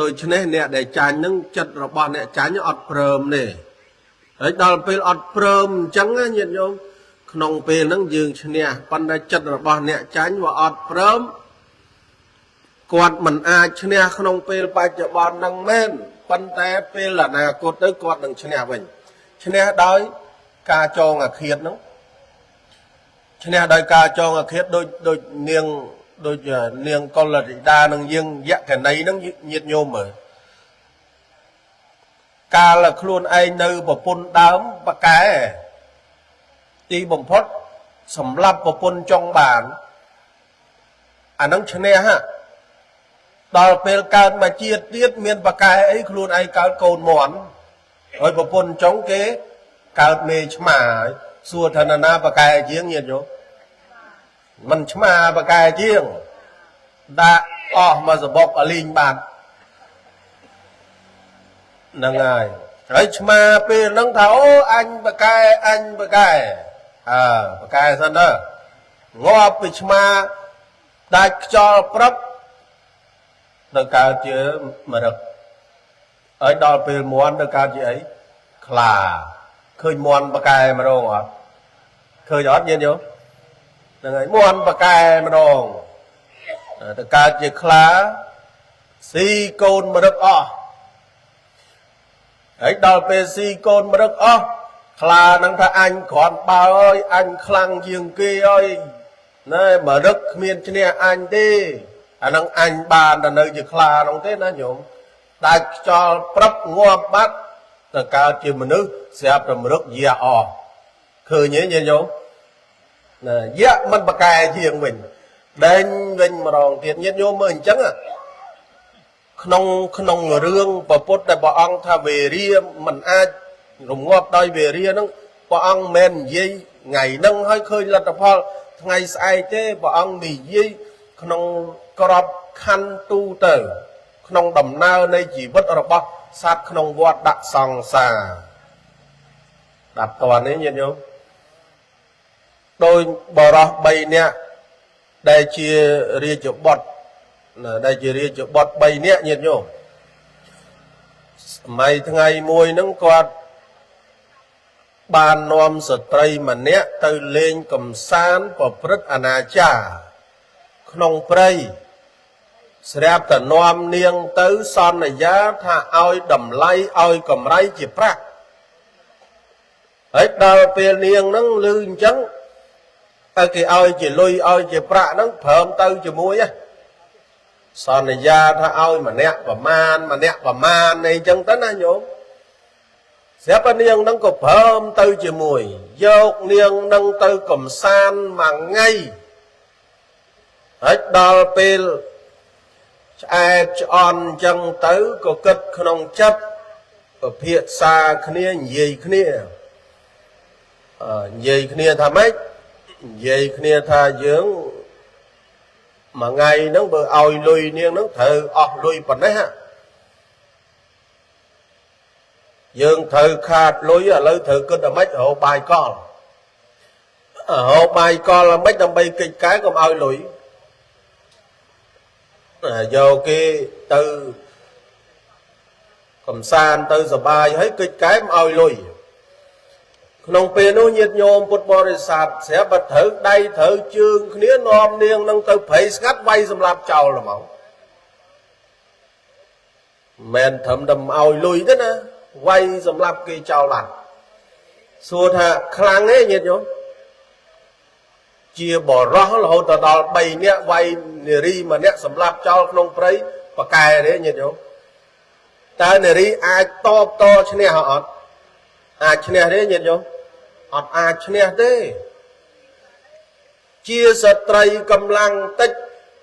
ដូច្នេះអ្នកដែលចាញ់ហ្នឹងចិត្តរបស់អ្នកចាញ់អត់ព្រមទេហើយដល់ពេលអត់ព្រមអញ្ចឹងណាញាតិញោមក្នុងពេលហ្នឹងយើងឈ្នះប៉ុន្តែចិត្តរបស់អ្នកចាញ់វាអត់ព្រមគាត់មិនអាចឈ្នះក្នុងពេលបច្ចុប្បន្នហ្នឹងមែនប៉ុន្តែពេលអនាគតទៅគាត់នឹងឈ្នះវិញឈ្នះដោយការចងអាឃាតហ្នឹងឈ្នះដោយការចងអាឃាតដូចដូចនាងដូចនាងកុលធីតានឹងយើងយក្ខណីហ្នឹងញាតិញោមមើលកាលខ្លួនឯងនៅប្រពន្ធដើមបកែទីបំផុតសម្រាប់ប្រពន្ធចង់បានអាហ្នឹងឈ្នះហ่ะដល់ពេលកើតមកជាតិទៀតមានបកែអីខ្លួនឯងកើតកូនមន់ហើយប្រពន្ធចុងគេកើតមេឆ្មាសួរថាណាបកែជាងញាតិញោមមិនឆ្មាបកែជាងដាក់អស់មកសបុកអលីងបាត់ហ្នឹងហើយហើយឆ្មាពេលហ្នឹងថាអូអញបកែអញបកែអើបកែសិនទៅងាប់ពីឆ្មាដាច់ខ្យល់ព្រឹបទៅកើតជាមរឹកហើយដល់ពេលមន់ទៅកើតជាអីខ្លាឃើញមន់បកែម្ដងអត់ឃើញអត់ញាតិញោមហ្នឹងហើយមន់បកែម្ដងទៅកើតជាខ្លាស៊ីកូនមរឹកអស់ហើយដល់ពេលស៊ីកូនមរឹកអស់ខ្លានឹងថាអញគ្រាន់បើអើយអញខ្លាំងជាងគេអើយ ណែមរឹកគ្មានឈ្នះអញទេអានឹងអញបានតែនៅជាខ្លានោះទេណាញោមដាច់ខ្យល់ព្រឹបងាប់បាត់ទៅកើតជាមនុស្សស្រាប់តែមរឹកយ៉ាអស់ឃើញទេញាតិញោមណាយៈមិនប្រកែជាងវិញដេញវិញម្ដងទៀតញាតិញោមមើលអញ្ចឹងក្នុងក្នុងរឿងពពុទ្ធដែលព្រះអង្គថាវេរាមិនអាចរងាប់ដោយវេរាហ្នឹងព្រះអង្គមិននិយាយថ្ងៃហ្នឹងឲ្យឃើញលទ្ធផលថ្ងៃស្អែកទេព្រះអង្គនិយាយក្នុងក្របខណ្ឌទូទៅ ក្នុងដំណើរនៃជីវិតរបស់សត្វក្នុងវដ្តដាក់សង្សារដាប់តនេះញាតិញោមដោយបរោះ3នាក់ដែលជារាជបុត្រណាដែលជារាជបុត្រ3នាក់ញាតិញោមសម័យថ្ងៃមួយហ្នឹងគាត់បាននាំស្ត្រីម្នាក់ទៅលេងកំសាន្តប្រព្រឹត្តអនាចារក្នុងព្រៃស្រាប់តែនាំនាងទៅសន្យាថាឲ្យតម្លៃឲ្យកម្រៃជាប្រាក់ហើយដល់ពេលនាងហ្នឹងឮអញ្ចឹងតែគេឲ្យជាលុយឲ្យជាប្រាក់ហ្នឹងព្រមទៅជាមួយសន្យាថាឲ្យម្នាក់ប្រមាណម្នាក់ប្រមាណអីចឹងទៅណាញោមស្រាប់តែនាងហ្នឹងក៏ព្រមទៅជាមួយយកនាងហ្នឹងទៅកំសាន្តមួយថ្ងៃហើយដល់ពេលឆ្អែតឆ្អន់អញ្ចឹងទៅក៏គិតក្នុងចិត្តពិភាក្សាគ្នានិយាយគ្នានិយាយគ្នាថាម៉េចនិយាយគ្នាថាយើងមួយថ្ងៃហ្នឹងបើឲ្យលុយនាងហ្នឹងត្រូវអស់លុយប៉ុណ្ណេះយើងត្រូវខាតលុយឥឡូវត្រូវគិតអាម៉េចរកបាយកលរកបាយកលអាម៉េចដើម្បីកិច្ចការកុំឲ្យលុយយកគេទៅកំសាន្តទៅសបាយហើយកិច្ចកែមឲ្យលុយក្នុងពេលនោះញាតិញោមពុទ្ធបរិស័ទស្រាប់តែត្រូវដៃត្រូវជើងគ្នានាំនាងនឹងទៅព្រៃស្ងាត់វាយសម្លាប់ចោលហ្មងមិនត្រឹមតែឲ្យលុយទេណាវាយសម្លាប់គេចោលបាត់សួរថាខ្លាំងទេញាតិញោមជាបរោះរហូតដល់3នាក់វាយនារីម្នាក់សម្លាប់ចោលក្នុងព្រៃប្រកែទេញាតិញោមតើនារីអាចតបតឈ្នះអត់អាចឈ្នះទេញាតិញោមអត់អាចឈ្នះទេជាស្ត្រីកម្លាំងតិច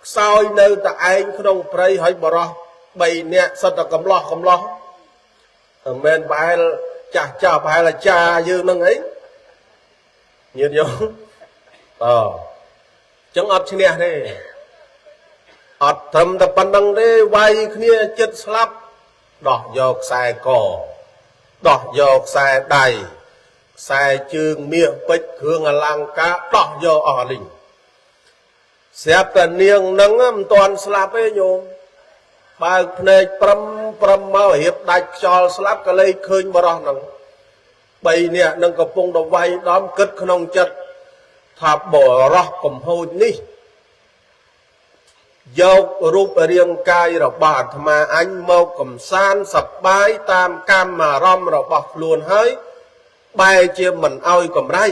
ខ្សោយនៅតែឯងក្នុងព្រៃហើយបរោះ3នាក់សិតតែកំឡោះកំឡោះមិនមែនប្រហែលចាស់ចាស់ប្រហែលអាចារ្យយើងនឹងអីញាតិញោមអចឹងអត់ឈ្នះទេអត់ត្រឹមតែប៉ុណ្្នឹងទេវាយគ្នាចិត្តស្លាប់ដោះយកខ្សែកដោះយកខ្សែដៃខ្សែជើងមាសពេជ្រគ្រឿងអលង្ការដោះយកអស់លីងស្រាប់តែនាងនឹងមិនទាន់ស្លាប់ទេញោមបើកភ្នែកប្រឹមប្រឹមមករៀបដាច់ខ្យល់ស្លាប់ក៏លេឃើញបរោះនឹង3នាក់នឹងកំពុងតែវាយដំគិតក្នុងចិត្តថាបរោះកំហូចនេះយករូបរាងកាយរបស់អាត្មាអញមកកំសាន្តសប្បាយតាមកម្មអារម្មណ៍របស់ខ្លួនហើយបែរជាមិនឲ្យកម្រៃ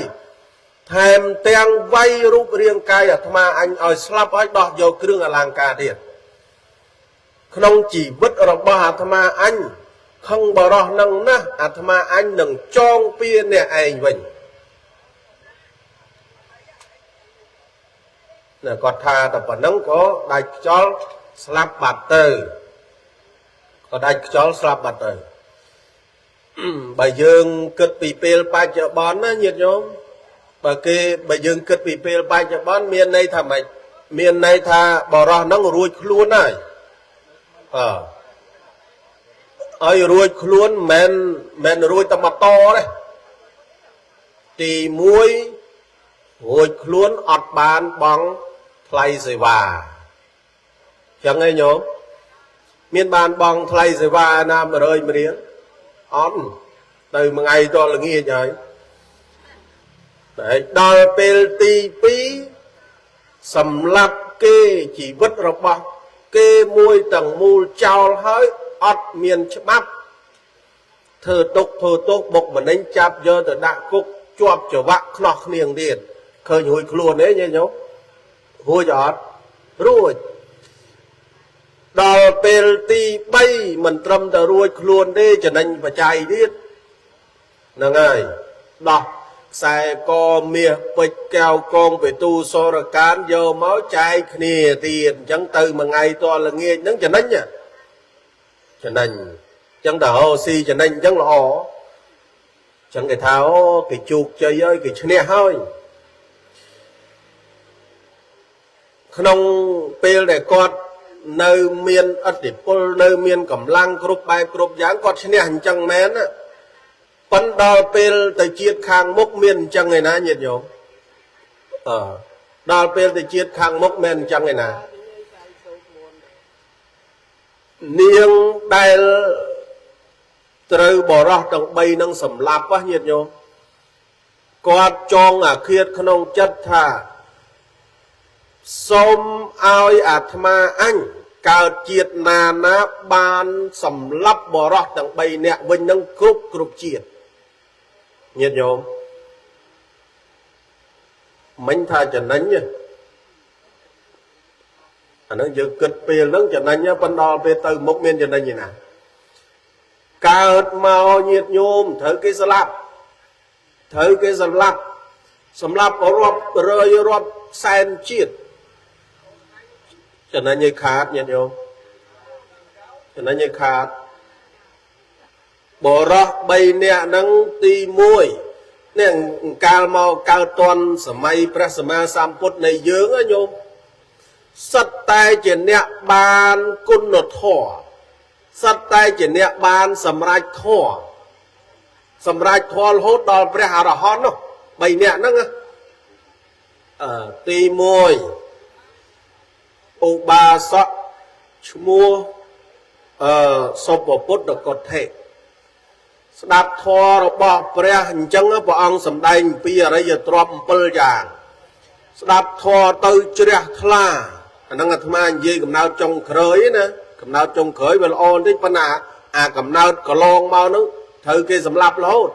ថែមទាំងវាយរូបរាងកាយអាត្មាអញឲ្យស្លាប់ឲ្យដោះយកគ្រឿងអលង្ការទៀតក្នុងជីវិតរបស់អាត្មាអញខឹងបរោះនឹងណាស់អាត្មាអញនឹងចងពៀអ្នកឯងវិញណាគាត់ថាតែប៉ុណ្ណឹងក៏ដាច់ខ្យល់ស្លាប់បាត់ទៅក៏ដាច់ខ្យល់ស្លាប់បាត់ទៅបើយើងគិតពីពេលបច្ចុប្បន្នណាញាតិញោមបើគេបើយើងគិតពីពេលបច្ចុប្បន្នមានន័យថាម៉េចមានន័យថាបរោះហ្នឹងរួចខ្លួនហើយអើឲ្យរួចខ្លួនមិនមែនរួចតែមកតទេទី1រួចខ្លួនអត់បានបង់ថ្លៃសេវាចឹងឯងញោមមានបានបង់ថ្លៃសេវាណា100រៀលអត់ទៅមួយថ្ងៃតល្ងាចហើយតែដល់ពេលទី2សម្រាប់គេជីវិតរបស់គេមួយទាំងមូលចោលហើយអត់មានច្បាប់ធ្វើទុកធ្វើទោសបុកម្នេញចាប់យកទៅដាក់គុកជាប់ច្រវាក់ខ្នោះគ្នាទៀតឃើញរួចខ្លួនទេញាតិញោម រួចអត់រួចដល់ពេលទី3មិនត្រឹមតែរួចខ្លួនទេចំណេញបច្ច័យទៀតហ្នឹងហើយដោះខ្សែកមាសពេជ្រកែវកងបេទូសរកានយកមកចែកគ្នាទៀតអញ្ចឹងទៅមួយថ្ងៃតល្ងាចហ្នឹងចំណេញចំណេញអញ្ចឹងទៅរកស៊ីចំណេញអញ្ចឹងល្អអញ្ចឹងគេថាអូគេជោគជ័យហើយគេឈ្នះហើយក្នុងពេលដែលគាត់នៅមានឥទ្ធិពលនៅមានកម្លាំងគ្រប់បែបគ្រប់យ៉ាងគាត់ឈ្នះអញ្ចឹងមែនណាប៉ុន្តែដល់ពេលទៅជាតិខាងមុខមានអញ្ចឹងឯណាញាតិញោមអឺដល់ពេលទៅជាតិខាងមុខមានអញ្ចឹងឯណានាងដែលត្រូវបរោះទាំង3នឹងសម្លាប់ហ៎ញាតិញោមគាត់ចងអាឃាតក្នុងចិត្តថាសូមឲ្យអាត្មាអញកើតជាតិណាណាបានសម្លាប់បរោះទាំង3នាក់វិញនឹងគ្រប់គ្រប់ជាតិញាតិញោមមិញថាចំណេញអាហ្នឹងយើងគិតពេលហ្នឹងចំណេញប៉ុន្តែដល់ពេលទៅមុខមានចំណេញឯណាកើតមកញាតិញោមត្រូវគេស្លាប់ត្រូវគេសម្លាប់សម្លាប់រាប់រយរាប់សែនជាតិចំណេញឲ្យខាតញាតិញោមចំណេញឲ្យខាតបរោះ3នាក់ហ្នឹងទី1នេះកាលមកកើតតនសម័យព្រះសម្មាសម្ពុទ្ធនៃយើងណាញោមសិតតែជាអ្នកបានគុណធម៌សិតតែជាអ្នកបានសម្រេចធម៌សម្រេចធម៌រហូតដល់ព្រះអរហន្តនោះ3នាក់ហ្នឹងអឺទី1ឧបាសកឈ្មោះអឺសុពពុទ្ធកុដ្ឋិស្ដាប់ធម៌របស់ព្រះអញ្ចឹងព្រះអង្គសម្ដែងពីអរិយទ្រព្យ7យ៉ាងស្ដាប់ធម៌ទៅជ្រះថ្លាអាហ្នឹងអាត្មានិយាយកំណើតចុងក្រោយណាកំណើតចុងក្រោយវាល្អបន្តិចប៉ុន្តែអាកំណើតកន្លងមកហ្នឹងត្រូវគេសម្លាប់រហូត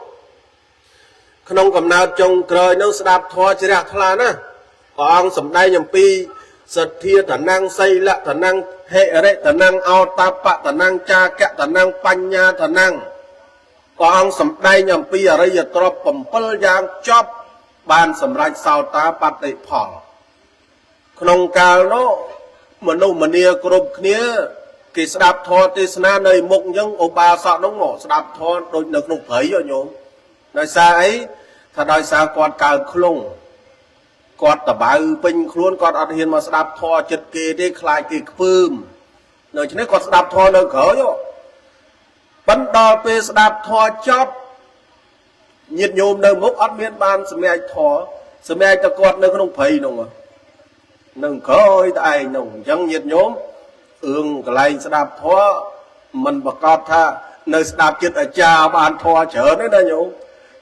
ក្នុងកំណើតចុងក្រោយហ្នឹងស្ដាប់ធម៌ជ្រះថ្លាណាព្រះអង្គសម្ដែងអំពីសទ្ធាតនំសីលតនំហិរិតនំអោតបតនំចាកតនំបញ្ញាតនំព្រះអង្គសម្ដែងអំពីអរិយទ្រព្យ7យ៉ាងចប់បានសម្រេចសោតាបតិផលក្នុងកាលនោះមនុស្សម្នាគ្រប់គ្នាគេស្ដាប់ធម៌ទេសនានៅមុខអញ្ចឹងឧបាសកនោះមកស្ដាប់ធម៌ដូចនៅក្នុងព្រៃហ៎ញោមដោយសារអីថាដោយសារគាត់កើតឃ្លងគាត់តបៅពេញខ្លួនគាត់អត់ហ៊ានមកស្ដាប់ធម៌ចិត្តគេទេខ្លាចគេខ្ពើមដូច្នេះគាត់ស្ដាប់ធម៌នៅក្រោយប៉ុន្តែដល់ពេលស្ដាប់ធម៌ចប់ញាតិញោមនៅមុខអត់មានបានសម្រេចធម៌សម្រេចតែគាត់នៅក្នុងព្រៃនោះនឹងក្រោយតែឯងនោះអញ្ចឹងញាតិញោមអឿងកន្លែងស្ដាប់ធម៌មិនប្រកាសថានៅស្ដាប់ចិត្តអាចារ្យបានធម៌ច្រើនទេណាញោម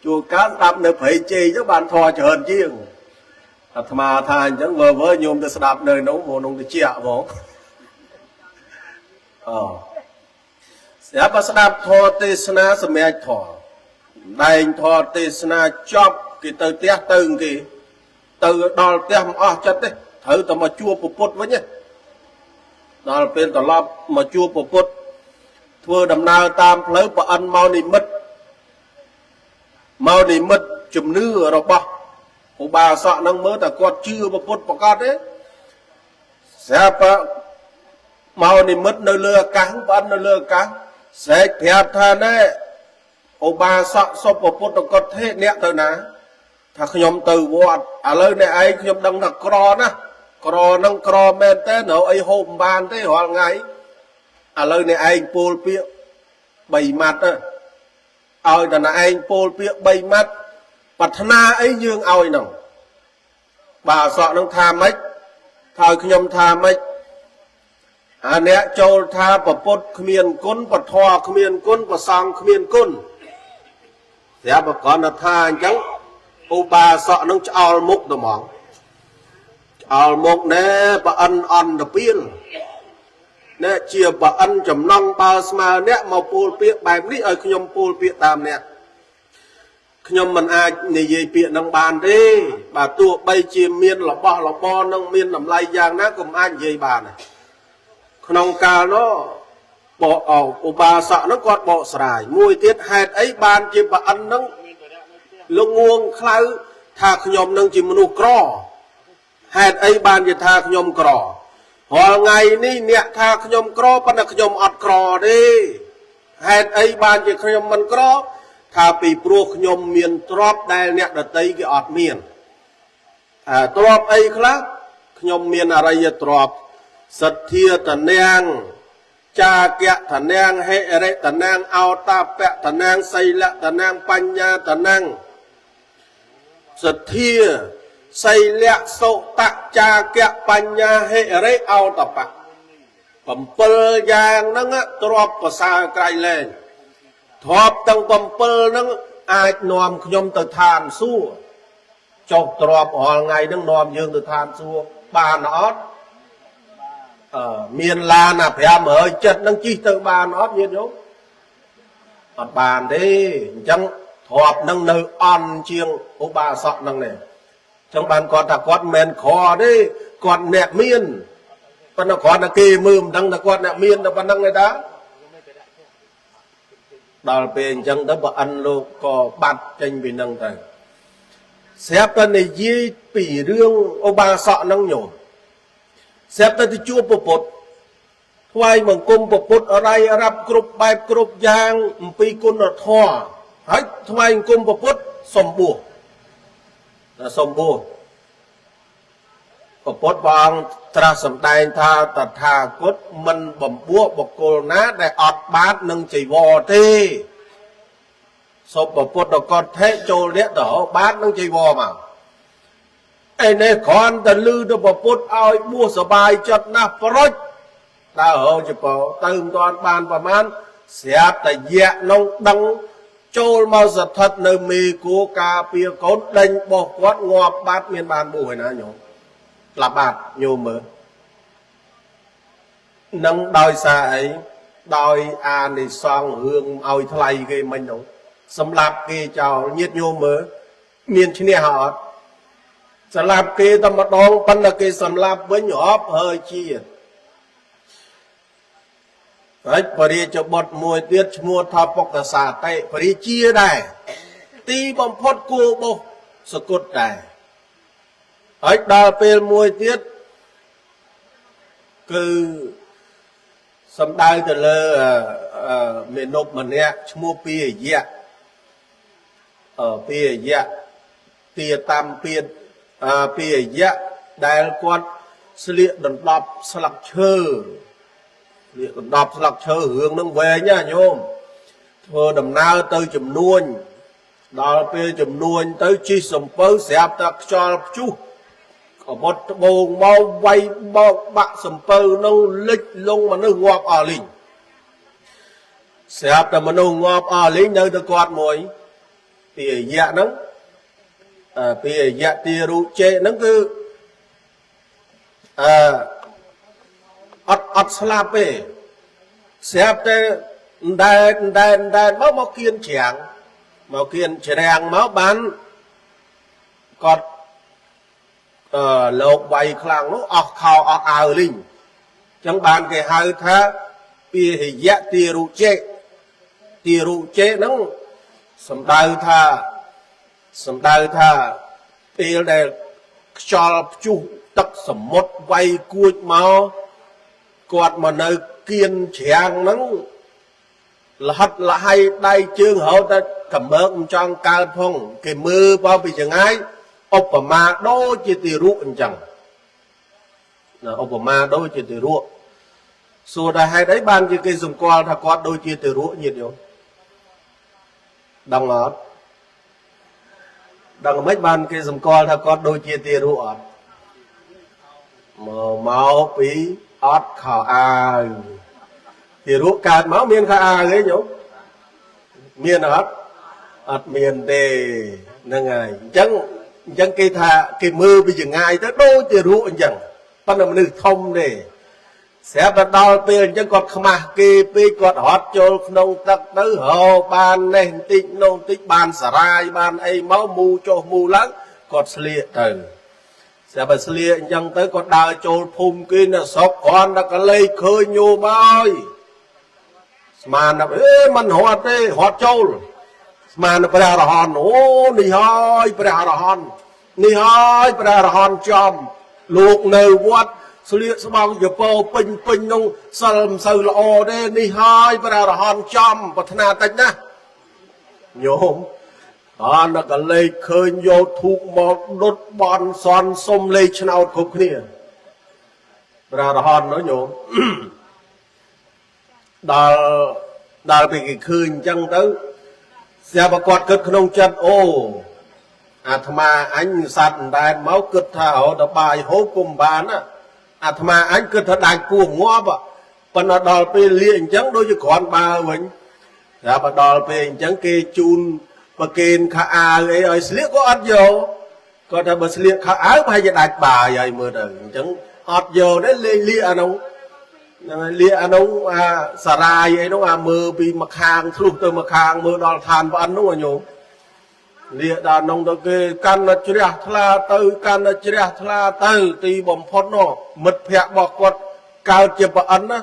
ជួនកាលស្ដាប់នៅព្រៃជ័យទៅបានធម៌ច្រើនជាងអាត្មាថាអញ្ចឹងវើវើញោមទៅស្ដាប់នៅនោះមកនោះទៅជាហ្មងអូស្រាប់តែស្ដាប់ធម៌ទេសនាសម្រាប់ធម៌ដែងធម៌ទេសនាចប់គេទៅផ្ទះទៅគេទៅដល់ផ្ទះមិនអស់ចិត្តទេត្រូវតែមកជួបពុទ្ធវិញណាដល់ពេលត្រឡប់មកជួបពុទ្ធធ្វើដំណើរតាមផ្លូវប្រអិនមកនិមិត្តមកនិមិត្តជំនឿរបស់ឧបាសកនឹងមើលតែគាត់ជឿពុទ្ធប្រកបទេស្រាប់តែមកនិមិត្តនៅលើអាកាសប្រអិននៅលើអាកាសស្រែកប្រាប់ថាណែឧបាសកសុពពុទ្ធកុដ្ឋិអ្នកទៅណាថាខ្ញុំទៅវត្តឥឡូវអ្នកឯងខ្ញុំដឹងថាក្រណាស់ក្រនឹងក្រមែនតើនៅអីហូបមិនបានទេរាល់ថ្ងៃឥឡូវអ្នកឯងពោលពាក្យ3ម៉ាត់ទៅឲ្យតែអ្នកឯងពោលពាក្យ3ម៉ាត់ប្រាថ្នាអីយើងឲ្យហ្នឹងបាទអសក់នឹងថាម៉េចថាឲ្យខ្ញុំថាម៉េចអាអ្នកចូលថាពពុទ្ធគ្មានគុណពធគ្មានគុណប្រសង្ឃគ្មានគុណស្រាប់ប្រកបថាអញ្ចឹងឧបាសកនឹងឆ្អល់មុខទៅហ្មងឆ្អល់មុខណែប្រអិនអន្តពៀលណែជាប្រអិនចំណងបើស្មើអ្នកមកពោលពាក្យបែបនេះឲ្យខ្ញុំពោលពាក្យតាមអ្នក ខ្ញុំមិនអាចនិយាយពាក្យនឹងបានទេបាទទោះបីជាមានរបស់របរនឹងមានតម្លៃយ៉ាងណាក៏មិនអាចនិយាយបានដែរក្នុងកាលនោះបកឧបាសកនឹងគាត់បកស្រាយមួយទៀតហេតុអីបានជាប្រអិននឹងលោកងួងខ្លៅថាខ្ញុំនឹងជាមនុស្សក្រហេតុអីបានជាថាខ្ញុំក្ររាល់ថ្ងៃនេះអ្នកថាខ្ញុំក្រប៉ុន្តែខ្ញុំអត់ក្រទេហេតុអីបានជាខ្ញុំមិនក្រថាពីព្រោះខ្ញុំមានទ្រព្យដែលអ្នកដតីគេអត់មានអាទ្រព្យអីខ្លះខ្ញុំមានអរិយទ្រព្យសទ្ធាតនាងចាគៈតនាងហិរិតនាងអោតាពៈតនាងសីលតនាងបញ្ញាតនាងសទ្ធាសីលៈសុតៈចាគៈបញ្ញាហិរិអោតបៈ7យ៉ាងហ្នឹងទ្រព្យប្រសើរក្រៃលែងទ្រព្យទាំង7ហ្នឹងអាចនាំខ្ញុំទៅឋានសួគ៌ចុះទ្រព្យរាល់ថ្ងៃហ្នឹងនាំយើងទៅឋានសួគ៌បានអត់អឺមានឡានអា570ហ្នឹងជិះទៅបានអត់ញាតិញោមអត់បានទេអញ្ចឹងទ្រព្យហ្នឹងនៅអន់ជាងឧបាសកហ្នឹងនេះអញ្ចឹងបានគាត់ថាគាត់មិនមែនក្រទេគាត់អ្នកមានប៉ុន្តែគ្រាន់តែគេមើលមិនដឹងថាគាត់អ្នកមានតែប៉ុណ្្នឹងទេតាដល់ពេលអញ្ចឹងទៅបើអិនលោកក៏បាត់ចេញពីនឹងទៅស្រាប់តែនិយាយពីរឿងឧបាសកហ្នឹងញោមស្រាប់តែទៅជួបពពុទ្ធថ្វាយបង្គំពពុទ្ធអរិយរាប់គ្រប់បែបគ្រប់យ៉ាងអំពីគុណធម៌ហើយថ្វាយបង្គំពពុទ្ធសំបួសតែសំបួសពពុទ្ធព្រះអង្គត្រាស់សម្ដែងថាតថាគតមិនបំពោះបុគ្គលណាដែលអត់បាតនឹងជីវរទេសូមពពុទ្ធកតថេចូលអ្នកទៅរកបាតនឹងជីវរមកឯនេះគ្រាន់តែលឺទៅពពុទ្ធឲ្យបួសសបាយចិត្តណាស់ប្រុចដើររកចពោទៅមិនទាន់បានប្រមាណស្រាប់តែយៈនោះដឹងចូលមកស្ថិតនៅមេគោការពារកូនដេញបោះគាត់ងាប់បាត់មានបានបួសឯណាញោមក្លាប់បាត់ញោមមើលនឹងដោយសារអីដោយអានិសង្សរឿងឲ្យថ្លៃគេមិញនោះសម្លាប់គេចោលញាតញោមមើលមានឈ្នះអត់សម្លាប់គេតែម្ដងប៉ុន្តែគេសម្លាប់វិញរាប់ហើយជាតិហើយពរាជបុត្រមួយទៀតឈ្មោះថាបុកសាតិពរាជាដែរទីបំផុតគួបោសសគុតដែរហើយដល់ពេលមួយទៀតគឺសំដៅទៅលើមេនប់ម្នាក់ឈ្មោះពាយៈពាយៈទាតាមពាពាយៈដែលគាត់ស្លៀកដណ្ដប់ស្លឹកឈើស្លៀកដណ្ដប់ស្លឹកឈើរឿងនឹងវែងណាញោមធ្វើដំណើរទៅជំនួញដល់ពេលជំនួញទៅជិះសំពៅស្រាប់តែខ្យល់ព្យុះកបុតត្បូងមកវាយបោកបាក់សំពៅនឹងលិចលងមនុស្សងាប់អស់លីងស្រាប់តែមនុស្សងាប់អស់លីងនៅតែគាត់មួយពីរយៈហ្នឹងពីរយៈទីរុចេហ្នឹងគឺអឺអត់ស្លាប់ទេស្រាប់តែដែនដែនដែនមកមកគៀនច្រាំងមកគៀនច្រាំងមកបានគាត់អឺលោកវាយខ្លាំងនោះអស់ខោអស់អាវលីងអញ្ចឹងបានគេហៅថាពាហិយៈទីរុចេទីរុចេហ្នឹងសំដៅថាសំដៅថាពេលដែលខ្យល់ព្យុះទឹកសមុទ្រវាយគួចមកគាត់មកនៅគៀនច្រាំងហ្នឹងលហិតលហៃដៃជើងរហូតតែកម្មើកមិនចង់កើតផងគេមើលបើពីចងាយឧបមាដូចជាទីរុអញ្ចឹងណាឧបមាដូចជាទីរុសួរថាហេតុអីបានជាគេសម្គាល់ថាគាត់ដូចជាទីរុញាតិញោមដឹងអត់ដឹងមិនបានគេសម្គាល់ថាគាត់ដូចជាទារកអត់មកមកពីអត់ខោអាវទារកកើតមកមានខោអាវទេញោមមានអត់អត់មានទេហ្នឹងហើយអញ្ចឹងអញ្ចឹងគេថាគេមើលពីចងាយទៅដូចទារកអញ្ចឹងប៉ុន្តែមនុស្សធំទេ ស្រាប់តែដល់ពេលអញ្ចឹងគាត់ខ្មាស់គេពេកគាត់រត់ចូលក្នុងទឹកទៅរកបាននេះបន្តិចនោះបន្តិចបានសារាយបានអីមកមូចុះមូឡើងគាត់ស្លៀកទៅស្រាប់តែស្លៀកអញ្ចឹងទៅគាត់ដើរចូលភូមិគេនៅស្រុកគ្រាន់តែកលេចឃើញញោមអើយស្មានថាអេមិនរត់ទេរត់ចូលស្មានព្រះអរហន្តអូនេះហើយព្រះអរហន្តនេះហើយព្រះអរហន្តចំលោកនៅវត្តស្លៀកស្បង់ជពោពេញពេញនោះសិលមិនសូវល្អទេនេះហើយព្រះអរហន្តចំប្រាថ្នាតិចណាស់ញោមអនកលេចឃើញយកធូបមកដុតបន់សន់សុំលេខឆ្នោតគ្រប់គ្នាព្រះអរហន្តនោះញោម ដល់ដល់ពេលគេឃើញអញ្ចឹងទៅស្រាប់តែគាត់គិតក្នុងចិត្តអូអាត្មាអញសัตว์អណ្ដែតមកគិតថារត់បាយហូបគុំបានណាអាត្មាអញគិតថាដាច់ពោះងាប់ប៉ុន្តែដល់ពេលលាអញ្ចឹងដូចជាគ្រាន់បើវិញស្រាប់តែដល់ពេលអញ្ចឹងគេជូនប្រគេនខោអាវអីឲ្យស្លៀកក៏អត់យកគាត់ថាបើស្លៀកខោអាវប្រហែលជាដាច់បាយហើយមើលទៅអញ្ចឹងអត់យកទេលេងលាអានោះ ហ្នឹងហើយលាអានោះអាសារាយអីនោះអាមើលពីម្ខាងធ្លុះទៅម្ខាងមើលដល់ឋានប្អិននោះអាញោមលាដល់នោះទៅគេកាន់តែជ្រះថ្លាទៅកាន់តែជ្រះថ្លាទៅទីបំផុតនោះមិត្តភ័ក្តិរបស់គាត់កើតជាប្អិនណា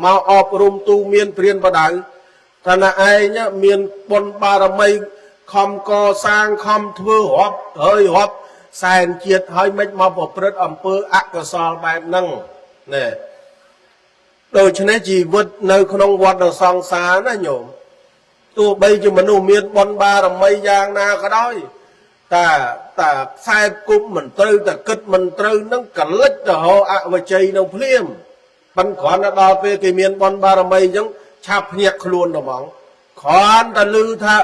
មកអប់រំទូមានព្រានបដៅថាណាឯងមានបុណ្យបារមីខំកសាងខំធ្វើរាប់ហើយរាប់សែនជាតិហើយមិនមកប្រព្រឹត្តអំពើអកុសលបែបហ្នឹងណែ ដូច្នេះជីវិតនៅក្នុងវដ្តសង្សារណាញោមទោះបីជាមនុស្សមានបុណ្យបារមីយ៉ាងណាក៏ដោយតាតាខ្សែគប់មិនត្រូវតាគិតមិនត្រូវនឹងកលិចទៅរកអវជ័យនៅភ្លាមប៉ិនគ្រាន់តែដល់ពេលគេមានបុណ្យបារមីអញ្ចឹងឆាប់ភ្ញាក់ខ្លួនទៅហ្មងគ្រាន់តែឮថា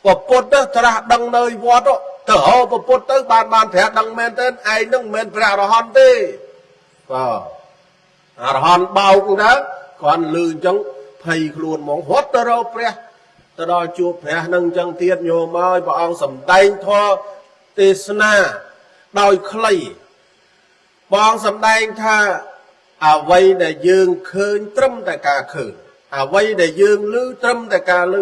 ពពុទ្ធត្រាស់ដឹងនៅវត្តទៅរកពពុទ្ធទៅបានបានត្រាស់ដឹងមែនទេឯងនឹងមិនមែនព្រះអរហន្តទេបាទ អរហន្តបោកទៅគ្រាន់លឺអញ្ចឹងភ័យខ្លួនហ្មងរត់ទៅរកព្រះទៅដល់ជួបព្រះនឹងអញ្ចឹងទៀតញោមអើយព្រះអង្គសម្ដែងធម៌ទេសនាដោយខ្លីព្រះអង្គសម្ដែងថាអ្វីដែលយើងឃើញត្រឹមតែការឃើញអ្វីដែលយើងឮត្រឹមតែការឮ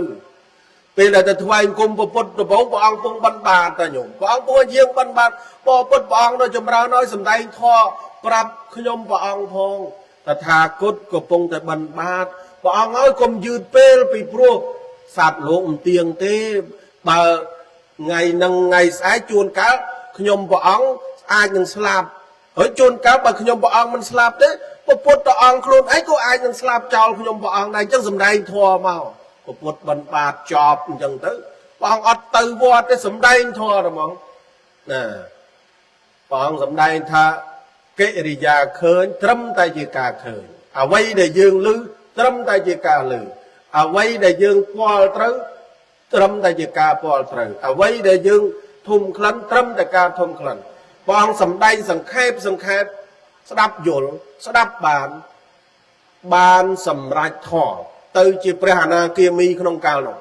ពេលដែលទៅថ្វាយគុំពពុទ្ធដំបូងព្រះអង្គពងបិណ្ឌបាតតាញោមព្រះអង្គពងយាងបិណ្ឌបាតពពុទ្ធព្រះអង្គនៅចម្រើនឲ្យសម្ដែងធម៌ប្រាប់ខ្ញុំព្រះអង្គផងតថាគតកំពុងតែបិណ្ឌបាតព្រះអង្គឲ្យកុំយឺតពេលពីព្រោះសត្វលោកមិនទៀងទេបើថ្ងៃនឹងថ្ងៃស្អែកជួនកាលខ្ញុំព្រះអង្គអាចនឹងស្លាប់ហើយជួនកាលបើខ្ញុំព្រះអង្គមិនស្លាប់ទេពពុទ្ធព្រះអង្គខ្លួនឯងក៏អាចនឹងស្លាប់ចោលខ្ញុំព្រះអង្គដែរអញ្ចឹងសម្ដែងធម៌មកពពុទ្ធបិណ្ឌបាតចប់អញ្ចឹងទៅព្រះអង្គអត់ទៅវត្តទេសម្ដែងធម៌ហ្មងណាព្រះអង្គសម្ដែងថាកិរិយាឃើញត្រឹមតែជាការឃើញអ្វីដែលយើងឮត្រឹមតែជាការឮអ្វីដែលយើងពាល់ត្រូវត្រឹមតែជាការពាល់ត្រូវអ្វីដែលយើងធុំក្លិនត្រឹមតែការធុំក្លិនព្រះអង្គសម្ដែងសង្ខេបសង្ខេបស្ដាប់យល់ស្ដាប់បានបានសម្រេចធម៌ទៅជាព្រះអនាគាមីក្នុងកាលនោះ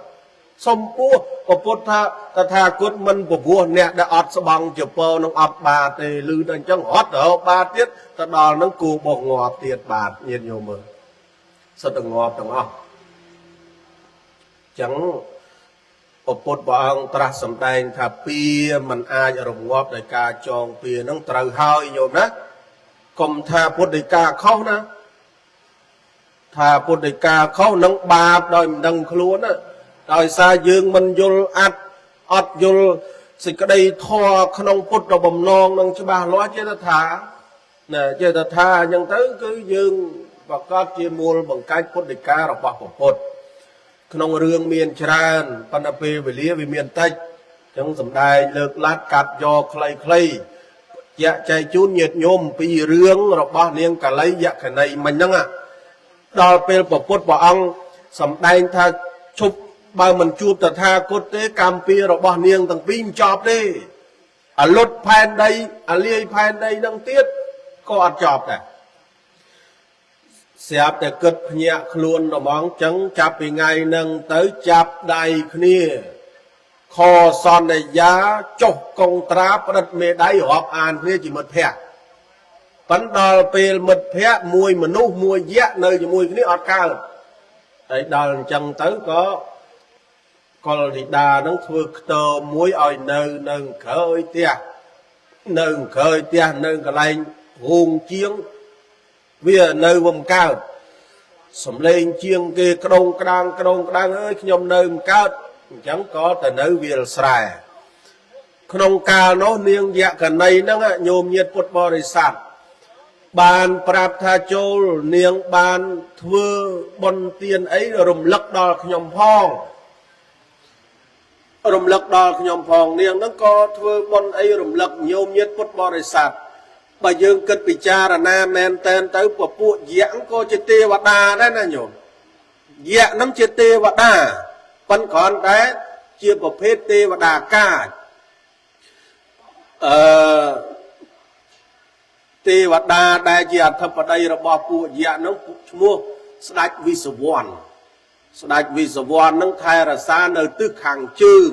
សំពោះពពុទ្ធថាតថាគតមិនពពោះអ្នកដែលអត់ស្បង់ជពនឹងអត់បាទេឮដល់អញ្ចឹងរត់ទៅរកបាទៀតទៅដល់នឹងគូបោះងាប់ទៀតបាទញាតិញោមមើលសិតតែងាប់ទាំងអស់អញ្ចឹងពពុទ្ធព្រះអង្គត្រាស់សម្ដែងថាពៀមិនអាចរងាប់ដោយការចងពៀនឹងត្រូវហើយញោមណាកុំថាពុទ្ធដីកាខុសណាថាពុទ្ធដីកាខុសនឹងបាបដោយមិនដឹងខ្លួនណាដោយសារយើងមិនយល់អត្តអត់យល់សេចក្តីធម៌ក្នុងពុទ្ធបំណងនឹងច្បាស់លាស់ចេតថាណាចេតថាអញ្ចឹងទៅគឺយើងប្រកាសជាមូលបង្កាច់ពុទ្ធដីការបស់ពុទ្ធក្នុងរឿងមានច្រើនប៉ុន្តែពេលវេលាវាមានតិចអញ្ចឹងសំដែងលើកឡាត់កាត់យកខ្លីៗជាក់ចែកជូនញាតិញោមពីរឿងរបស់នាងកលីយក្ខណីមិញហ្នឹងដល់ពេលពពុទ្ធព្រះអង្គសម្ដែងថាឈប់បើមិនជួបតថាគតទេកម្មពៀរបស់នាងទាំងពីរមិនចប់ទេអលុតផែនដីអលាយផែនដីនឹងទៀតក៏អត់ចប់ដែរស្រាប់តែគិតភ្ញាក់ខ្លួនត្មងចឹងចាប់ពីថ្ងៃនឹងទៅចាប់ដៃគ្នាខសន្យាចុះកងត្រាផ្ដិតមេដៃរាប់អានគ្នាជាមិត្តភក្តិ ប៉ុន្តែដល់ពេលមិត្តភ័ក្តិមួយមនុស្សមួយយៈនៅជាមួយគ្នាអត់កើតហើយដល់អញ្ចឹងទៅក៏កុលធីតានឹងធ្វើខ្ទមមួយឲ្យនៅនៅក្រោយផ្ទះនៅក្រោយផ្ទះនៅកន្លែងហូងជាងវានៅវំកើតសំលេងជាងគេក្តងក្តាងក្តងក្តាងអើយខ្ញុំនៅមិនកើតអញ្ចឹងក៏ទៅនៅវាលស្រែក្នុងកាលនោះនាងយក្ខណីហ្នឹងញោមញាតពុទ្ធបរិស័ទបានប្រាប់ថាចូលនាងបានធ្វើបុណ្យទានអីរំលឹកដល់ខ្ញុំផងរំលឹកដល់ខ្ញុំផងនាងហ្នឹងក៏ធ្វើបុណ្យអីរំលឹកញោមញាតពុទ្ធបរិស័ទបើយើងគិតពិចារណាមែនតែនទៅពពួកយក្សក៏ជាទេវតាដែរណាញោមយក្សហ្នឹងជាទេវតាប៉ុន្តែគ្រាន់តែជាប្រភេទទេវតាកាចអឺទេវតាដែលជាអធិបតីរបស់ពួកយក្សហ្នឹងឈ្មោះស្ដេចវិសវ័នស្ដេចវិសវ័នហ្នឹងថែរក្សានៅទិសខាងជើង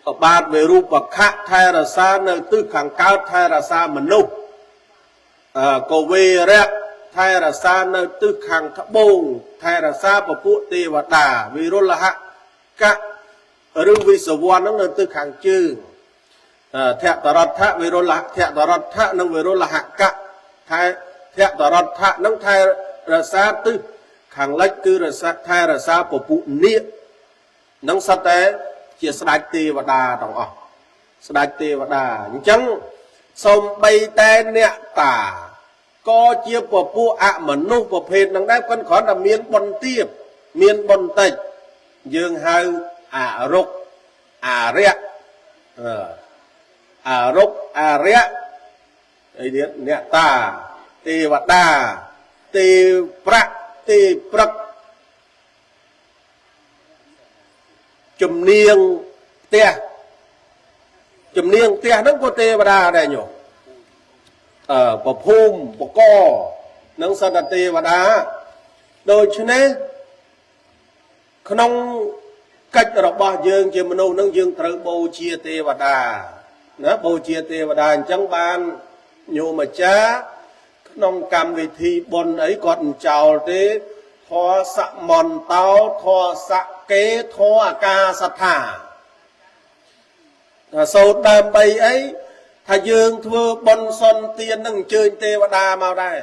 ព្រះបាទវិរូបខៈថែរក្សានៅទិសខាងកើតថែរក្សាមនុស្សកវេរៈថែរក្សានៅទិសខាងត្បូងថែរក្សាពពួកទេវតាវិរុលហកៈឬវិសវ័នហ្នឹងនៅទិសខាងជើងធតរដ្ឋៈវិរុលធតរដ្ឋៈនិងវិរុលហកៈថែធតរដ្ឋៈនឹងថែរក្សាទិសខាងលិចគឺរក្សាថែរក្សាពពួកនាគនឹងសត្វតែជាស្ដេចទេវតាទាំងអស់ស្ដេចទេវតាអញ្ចឹងសំបីតែអ្នកតាក៏ជាពពួកអមនុស្សប្រភេទនឹងដែរប៉ុន្តែគ្រាន់តែមានបុណ្យទាបមានបុណ្យតិចយើងហៅអរុកអរិយអរុកអរិយអីទៀតអ្នកតាទេវតាទេប្រាក់ទេព្រឹកជំនាងផ្ទះជំនាងផ្ទះហ្នឹងក៏ទេវតាដែរញោមប្រភូមិបកនឹងសត្វទេវតាដូច្នេះក្នុងកិច្ចរបស់យើងជាមនុស្សនឹងយើងត្រូវបូជាទេវតាណាបូជាទេវតាអញ្ចឹងបានញោមអាចារ្យក្នុងកម្មវិធីបុណ្យអីគាត់មិនចោលទេធម៌សមន្តោធម៌សកេធម៌អាកាសថាថាសូត្រដើម្បីអីថាយើងធ្វើបុណ្យសុនទាននឹងអញ្ជើញទេវតាមកដែរ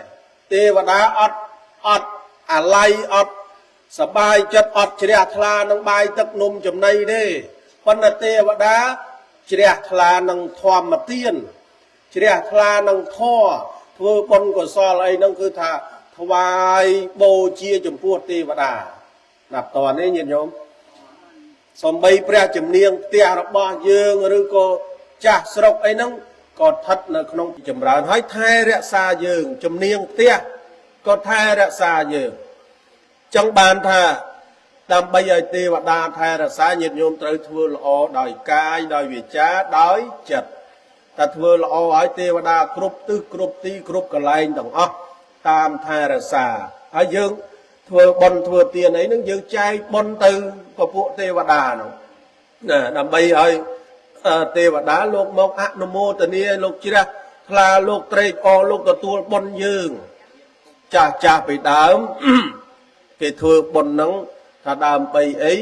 ទេវតាអត់អត់អាល័យអត់សបាយចិត្តអត់ជ្រះថ្លានឹងបាយទឹកនំចំណីទេប៉ុន្តែទេវតាជ្រះថ្លានឹងធម្មទានជ្រះថ្លានឹងធម៌ធ្វើបុណ្យកុសលអីហ្នឹងគឺថាថ្វាយបូជាចំពោះទេវតាដល់តនេះញាតិញោមសំបីព្រះជំនាងផ្ទះរបស់យើងឬក៏ចាស់ស្រុកអីហ្នឹងក៏ស្ថិតនៅក្នុងចម្រើនហើយថែរក្សាយើងជំនាងផ្ទះក៏ថែរក្សាយើងចឹងបានថាដើម្បីឲ្យទេវតាថែរក្សាញាតិញោមត្រូវធ្វើល្អដោយកាយដោយវាចាដោយចិត្តតែធ្វើល្អឲ្យទេវតាគ្រប់ទិសគ្រប់ទីគ្រប់កន្លែងទាំងអស់តាមថែរក្សាហើយយើងធ្វើបុណ្យធ្វើទានអីហ្នឹងយើងចែកបុណ្យទៅពពួកទេវតាហ្នឹងណាដើម្បីឲ្យទេវតាលោកមកអនុមោទនាលោកជ្រះថ្លាលោកត្រេកអរលោកទទួលបុណ្យយើងចាស់ចាស់ពីដើម គេធ្វើបុណ្យហ្នឹងថាដើម្បីអី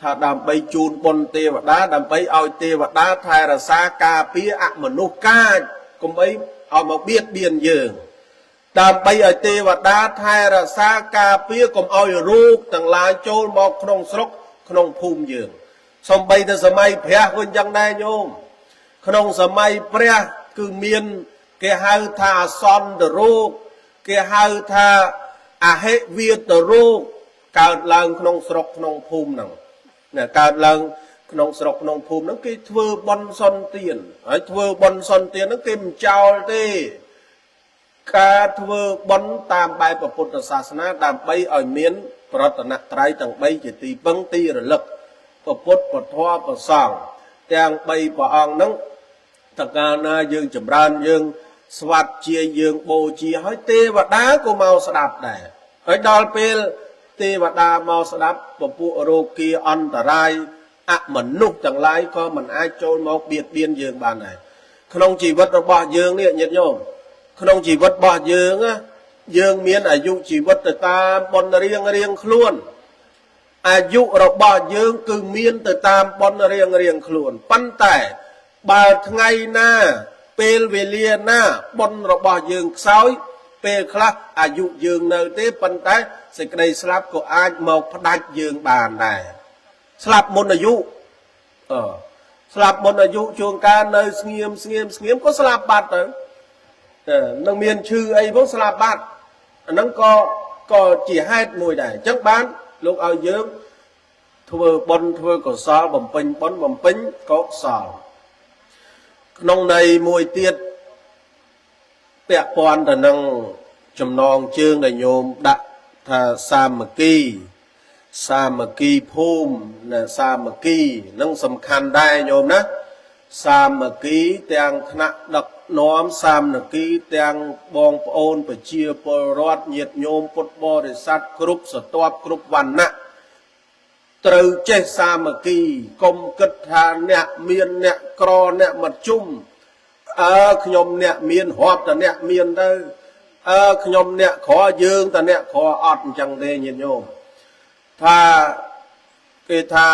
ថាដើម្បីជូនបុណ្យទេវតាដើម្បីឲ្យទេវតាថែរក្សាការពារអមនុស្សកាចកុំអីឲ្យមកបៀតបៀនយើងដើម្បីឲ្យទេវតាថែរក្សាការពារកុំឲ្យរោគទាំងឡាយចូលមកក្នុងស្រុកក្នុងភូមិយើងសំបីតែសម័យព្រះវិញចឹងដែរញោមក្នុងសម័យព្រះគឺមានគេហៅថាអសន្នរោគគេហៅថាអហិវាតរោគកើតឡើងក្នុងស្រុកក្នុងភូមិហ្នឹងណាកើតឡើងក្នុងស្រុកក្នុងភូមិហ្នឹងគេធ្វើបុណ្យសុនទានហើយធ្វើបុណ្យសុនទានហ្នឹងគេមិនចោលទេការធ្វើបុណ្យតាមបែបពុទ្ធសាសនាដើម្បីឲ្យមានប្រតនត្រ័យទាំង3ជាទីពឹងទីរលឹកពុទ្ធពធប្រសង្ឃទាំង3ព្រះអង្គហ្នឹងតកាលណាយើងចម្រើនយើងស្វាត់ជាយើងបូជាហើយទេវតាក៏មកស្ដាប់ដែរហើយដល់ពេលទេវតាមកស្ដាប់ពពួករោគាអន្តរាយអមនុស្សទាំងឡាយក៏មិនអាចចូលមកបៀតបៀនយើងបានដែរក្នុងជីវិតរបស់យើងនេះញាតិញោម ក្នុងជីវិតរបស់យើងណាយើងមានអាយុជីវិតទៅតាមបុណ្យរៀងរៀងខ្លួនអាយុរបស់យើងគឺមានទៅតាមបុណ្យរៀងរៀងខ្លួនប៉ុន្តែបើថ្ងៃណាពេលវេលាណាបុណ្យរបស់យើងខ្សោយពេលខ្លះអាយុយើងនៅទេប៉ុន្តែសេចក្តីស្លាប់ក៏អាចមកផ្ដាច់យើងបានដែរស្លាប់មុនអាយុអឺស្លាប់មុនអាយុជួនកាលនៅស្ងៀមស្ងៀមស្ងៀមក៏ស្លាប់បាត់ទៅនឹងមានឈឺអីផងស្លាប់បាត់អាហ្នឹងក៏ជាហេតុមួយដែរអញ្ចឹងបានលោកឲ្យយើងធ្វើបុណ្យធ្វើកុសលបំពេញបុណ្យបំពេញកុសលក្នុងន័យមួយទៀតពាក់ព័ន្ធទៅនឹងចំណងជើងដែលញោមដាក់ថាសាមគ្គីសាមគ្គីភូមិណាសាមគ្គីនឹងសំខាន់ដែរញោមណាសាមគ្គីទាំងថ្នាក់ដឹកនាំសាមគ្គីទាំងបងប្អូនប្រជាពលរដ្ឋញាតិញោមពុទ្ធបរិស័ទគ្រប់ស្រទាប់គ្រប់វណ្ណៈត្រូវចេះសាមគ្គីកុំគិតថាអ្នកមានអ្នកក្រអ្នកមធ្យមអើខ្ញុំអ្នកមានរាប់តែអ្នកមានទៅអើខ្ញុំអ្នកក្រយើងតែអ្នកក្រអត់អញ្ចឹងទេញាតិញោមថាគេថា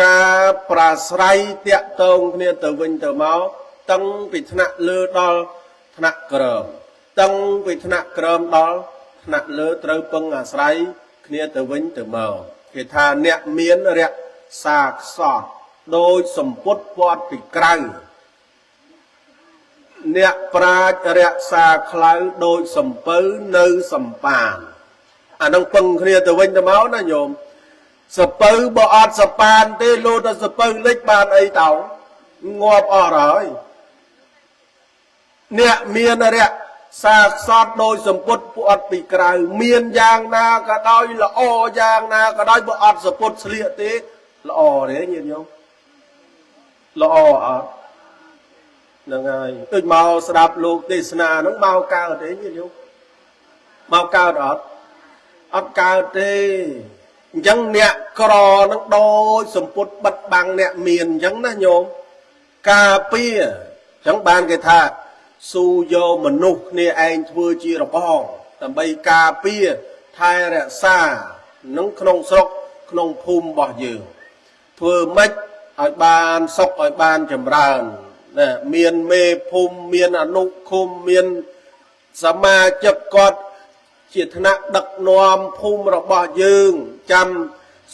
ការប្រាស្រ័យតាក់ទងគ្នាទៅវិញទៅមកតាំងពីថ្នាក់លើដល់ថ្នាក់ក្រោមតាំងពីថ្នាក់ក្រោមដល់ថ្នាក់លើត្រូវពឹងអាស្រ័យគ្នាទៅវិញទៅមកគេថាអ្នកមានរក្សាខ្សត់ដោយសម្ពុតព័ទ្ធពីក្រៅអ្នកប្រាជ្ញរក្សាខ្លៅដោយសំពៅនៅសំប៉ានអានឹងពឹងគ្នាទៅវិញទៅមកណាញោមសពៅបើអត់សប៉ានទេលោតតែសពៅលិចបានអីតោងាប់អស់ហើយអ្នកមានរក្សាខ្សត់ដោយសម្ពុតពួកអត់ពីក្រៅមានយ៉ាងណាក៏ដោយល្អយ៉ាងណាក៏ដោយបើអត់សម្ពុតស្លៀកទេល្អទេញាតិញោមល្អអត់ហ្នឹងហើយដូចមកស្ដាប់លោកទេសនាហ្នឹងមកកើតទេញាតិញោមមកកើតអត់អត់កើតទេអញ្ចឹងអ្នកក្រនឹងដូចសម្ពុតបិទបាំងអ្នកមានអញ្ចឹងណាញោមការពារអញ្ចឹងបានគេថាស៊ូយកមនុស្សគ្នាឯងធ្វើជារបងដើម្បីការពារថែរក្សានឹងក្នុងស្រុកក្នុងភូមិរបស់យើងធ្វើម៉េចឲ្យបានសុខឲ្យបានចម្រើនណាមានមេភូមិមានអនុឃុំមានសមាជិកគាត់ជាថ្នាក់ដឹកនាំភូមិរបស់យើងចាំ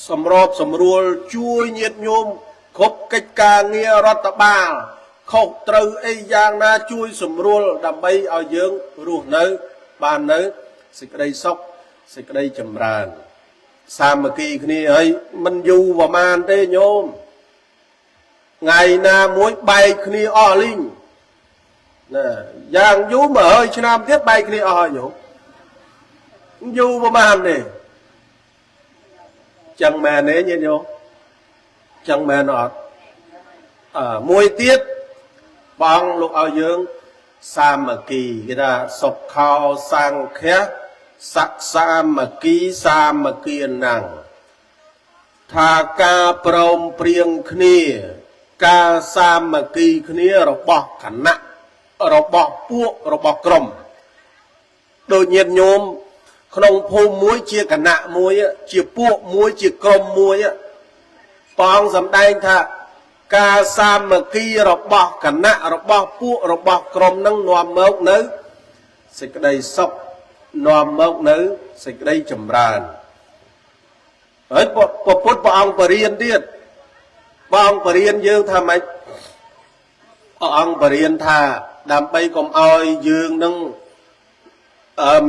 សម្របសម្រួលជួយញាតិញោមគ្រប់កិច្ចការងាររដ្ឋបាលខុសត្រូវអីយ៉ាងណាជួយសម្រួលដើម្បីឲ្យយើងរស់នៅបាននៅសេចក្តីសុខសេចក្តីចម្រើនសាមគ្គីគ្នាហើយមិនយូរប្រហែលទេញោមថ្ងៃណាមួយបែកគ្នាអស់លីងណាយ៉ាងយូរ100ឆ្នាំទៀតបែកគ្នាអស់ហើយញោមយូរប្រហែលទេចឹងមែនទេញាតិញោមចឹងមែនអត់អើមួយទៀតបងលោកឲ្យយើងសាមគ្គីគេថាសុខោសង្ឃៈស័កសាមគ្គីសាមគ្គីណាំងថាការព្រមព្រៀងគ្នាការសាមគ្គីគ្នារបស់គណៈរបស់ពួករបស់ក្រុមដូចញាតិញោមក្នុងភូមិមួយជាគណៈមួយជាពួកមួយជាក្រុមមួយព្រះអង្គសម្ដែងថាការសាមគ្គីរបស់គណៈរបស់ពួករបស់ក្រុមនឹងនាំមកនៅសេចក្តីសុខនាំមកនៅសេចក្តីចម្រើនហើយព្រះពុទ្ធព្រះអង្គបរៀនទៀតព្រះអង្គបរៀនយើងថាម៉េចព្រះអង្គបរៀនថាដើម្បីកុំឲ្យយើងនឹង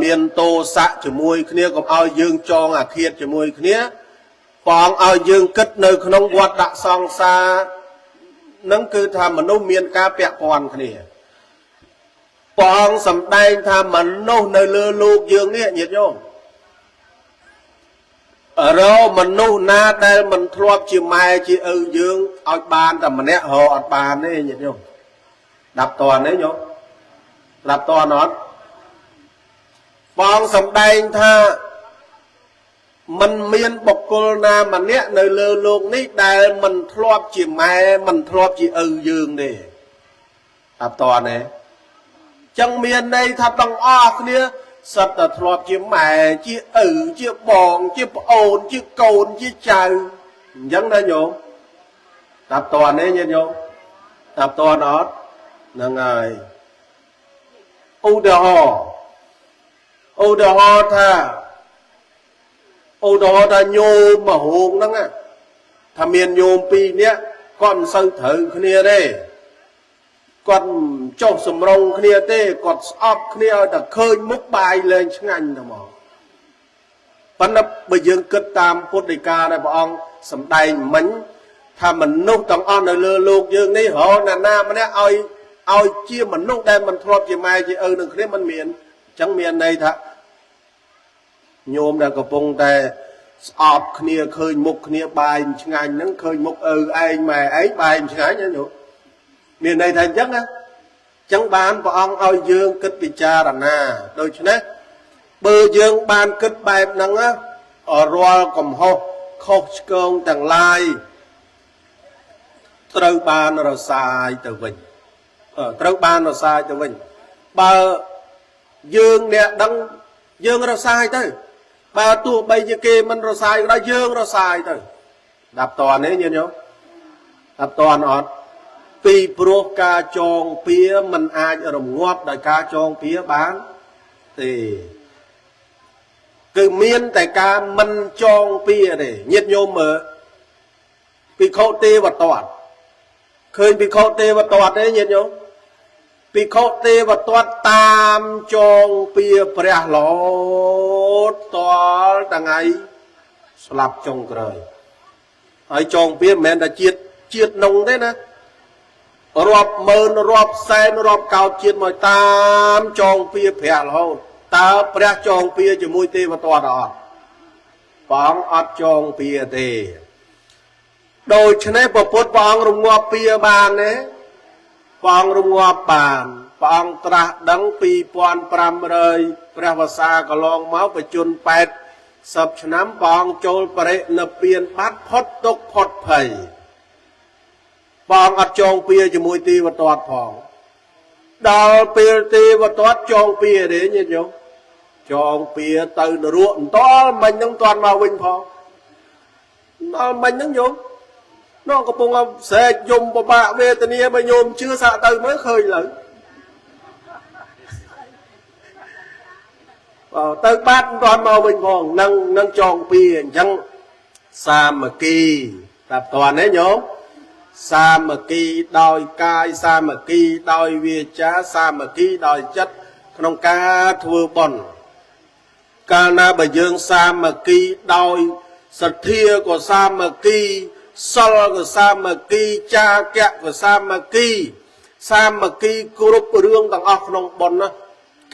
មានទោសៈជាមួយគ្នាកុំឲ្យយើងចងអាឃាតជាមួយគ្នាព្រះអង្គឲ្យយើងគិតនៅក្នុងវដ្តសង្សារនឹងគឺថាមនុស្សមានការពាក់ព័ន្ធគ្នាព្រះអង្គសម្ដែងថាមនុស្សនៅលើលោកយើងនេះញាតិញោមរមនុស្សណាដែលមិនធ្លាប់ជាម៉ែជាឪយើងឲ្យបានតែម្នាក់រអត់បានទេញាតិញោមដាប់តន់ទេញោមដាប់តន់អត់បងសម្ដែងថាมันមានបុគ្គលណាម្នាក់នៅលើលោកនេះដែលមិនធ្លាប់ជាម៉ែមិនធ្លាប់ជាឪយើងទេដាប់តន់ទេ ចឹងមានន័យថាទាំងអស់គ្នាសិតតែធ្លាប់ជាម៉ែជាឪជាបងជាប្អូនជាកូនជាចៅអញ្ចឹងណាញោមតាប់តនទេញាតិញោមតាប់តនអត់ហ្នឹងហើយឧទាហរណ៍ឧទាហរណ៍ថាឧទាហរណ៍ថាញោមមហោងហ្នឹងថាមានញោមពីរនាក់គាត់មិនសូវត្រូវគ្នាទេគាត់ចុះសម្រងគ្នាទេគាត់ស្អប់គ្នាឲ្យតែឃើញមុខបាយលែងឆ្ងាញ់ទៅមកប៉ុន្តែបើយើងគិតតាមពុទ្ធដីកាដែលព្រះអង្គសម្ដែងមិញថាមនុស្សទាំងអស់នៅលើលោកយើងនេះរកណាណាម្នាក់ឲ្យជាមនុស្សដែលមិនធ្លាប់ជាម៉ែជាឪនឹងគ្នាមិនមានអញ្ចឹងមានន័យថាញោមដែលកំពុងតែស្អប់គ្នាឃើញមុខគ្នាបាយឆ្ងាញ់ហ្នឹងឃើញមុខឪឯងម៉ែឯងបាយឆ្ងាញ់ណាញោមមានន័យថាអញ្ចឹងណាចឹងបានព្រះអង្គឲ្យយើងគិតពិចារណាដូច្នេះបើយើងបានគិតបែបហ្នឹងណារាល់កំហុសខុសឆ្គងទាំងឡាយត្រូវបានរសាយទៅវិញត្រូវបានរសាយទៅវិញបើយើងអ្នកដឹងយើងរសាយទៅបើទោះបីជាគេមិនរសាយក៏ដោយយើងរសាយទៅដាប់តនទេញាតិញោមដាប់តនអត់ពីព្រោះការចងពៀមិនអាចរងាប់ដោយការចងពៀបានទេគឺមានតែការមិនចងពៀទេញាតិញោមមើលភិក្ខុទេវទត្តឃើញភិក្ខុទេវទត្តទេញាតិញោមភិក្ខុទេវទត្តតាមចងពៀព្រះរហូតតលថ្ងៃស្លាប់ចុងក្រោយហើយចងពៀមិនមែនតែជាតិជាតិនងទេណារាប់ម៉ឺនរាប់សែនរាប់កោតជាតិមកតាមចងពៀព្រះរហូតតើព្រះចងពៀជាមួយទេវទត្តអត់ព្រះអង្គអត់ចងពៀទេដូច្នេះព្រះពុទ្ធព្រះអង្គរងាប់ពៀបានទេព្រះអង្គរងាប់បានព្រះអង្គត្រាស់ដឹង2500ព្រះវស្សាកន្លងមកបច្ចុប្បន្ន80ឆ្នាំព្រះអង្គចូលបរិនិព្វានបាត់ផុតទុក្ខផុតភ័យព្រះអង្គអត់ចងពៀជាមួយទេវទត្តផងដល់ពេលទេវទត្តចងពៀទេញាតិញោមចងពៀទៅនរកអន្តល់មិញហ្នឹងទាន់មកវិញផងដល់មិញហ្នឹងញោមនោះកំពុងស្រែកយំពិបាកវេទនាបើញោមជឿសាក់ទៅមើលឃើញឡើយបើទៅបាត់មិនទាន់មកវិញផងនឹងចងពៀអញ្ចឹងសាមគ្គីតាប់តាន់ទេញោមសាមគ្គីដោយកាយសាមគ្គីដោយវាចាសាមគ្គីដោយចិត្តក្នុងការធ្វើបុណ្យកាលណាបើយើងសាមគ្គីដោយសទ្ធាក៏សាមគ្គីសិលក៏សាមគ្គីចាគៈក៏សាមគ្គីសាមគ្គីគ្រប់រឿងទាំងអស់ក្នុងបុណ្យណា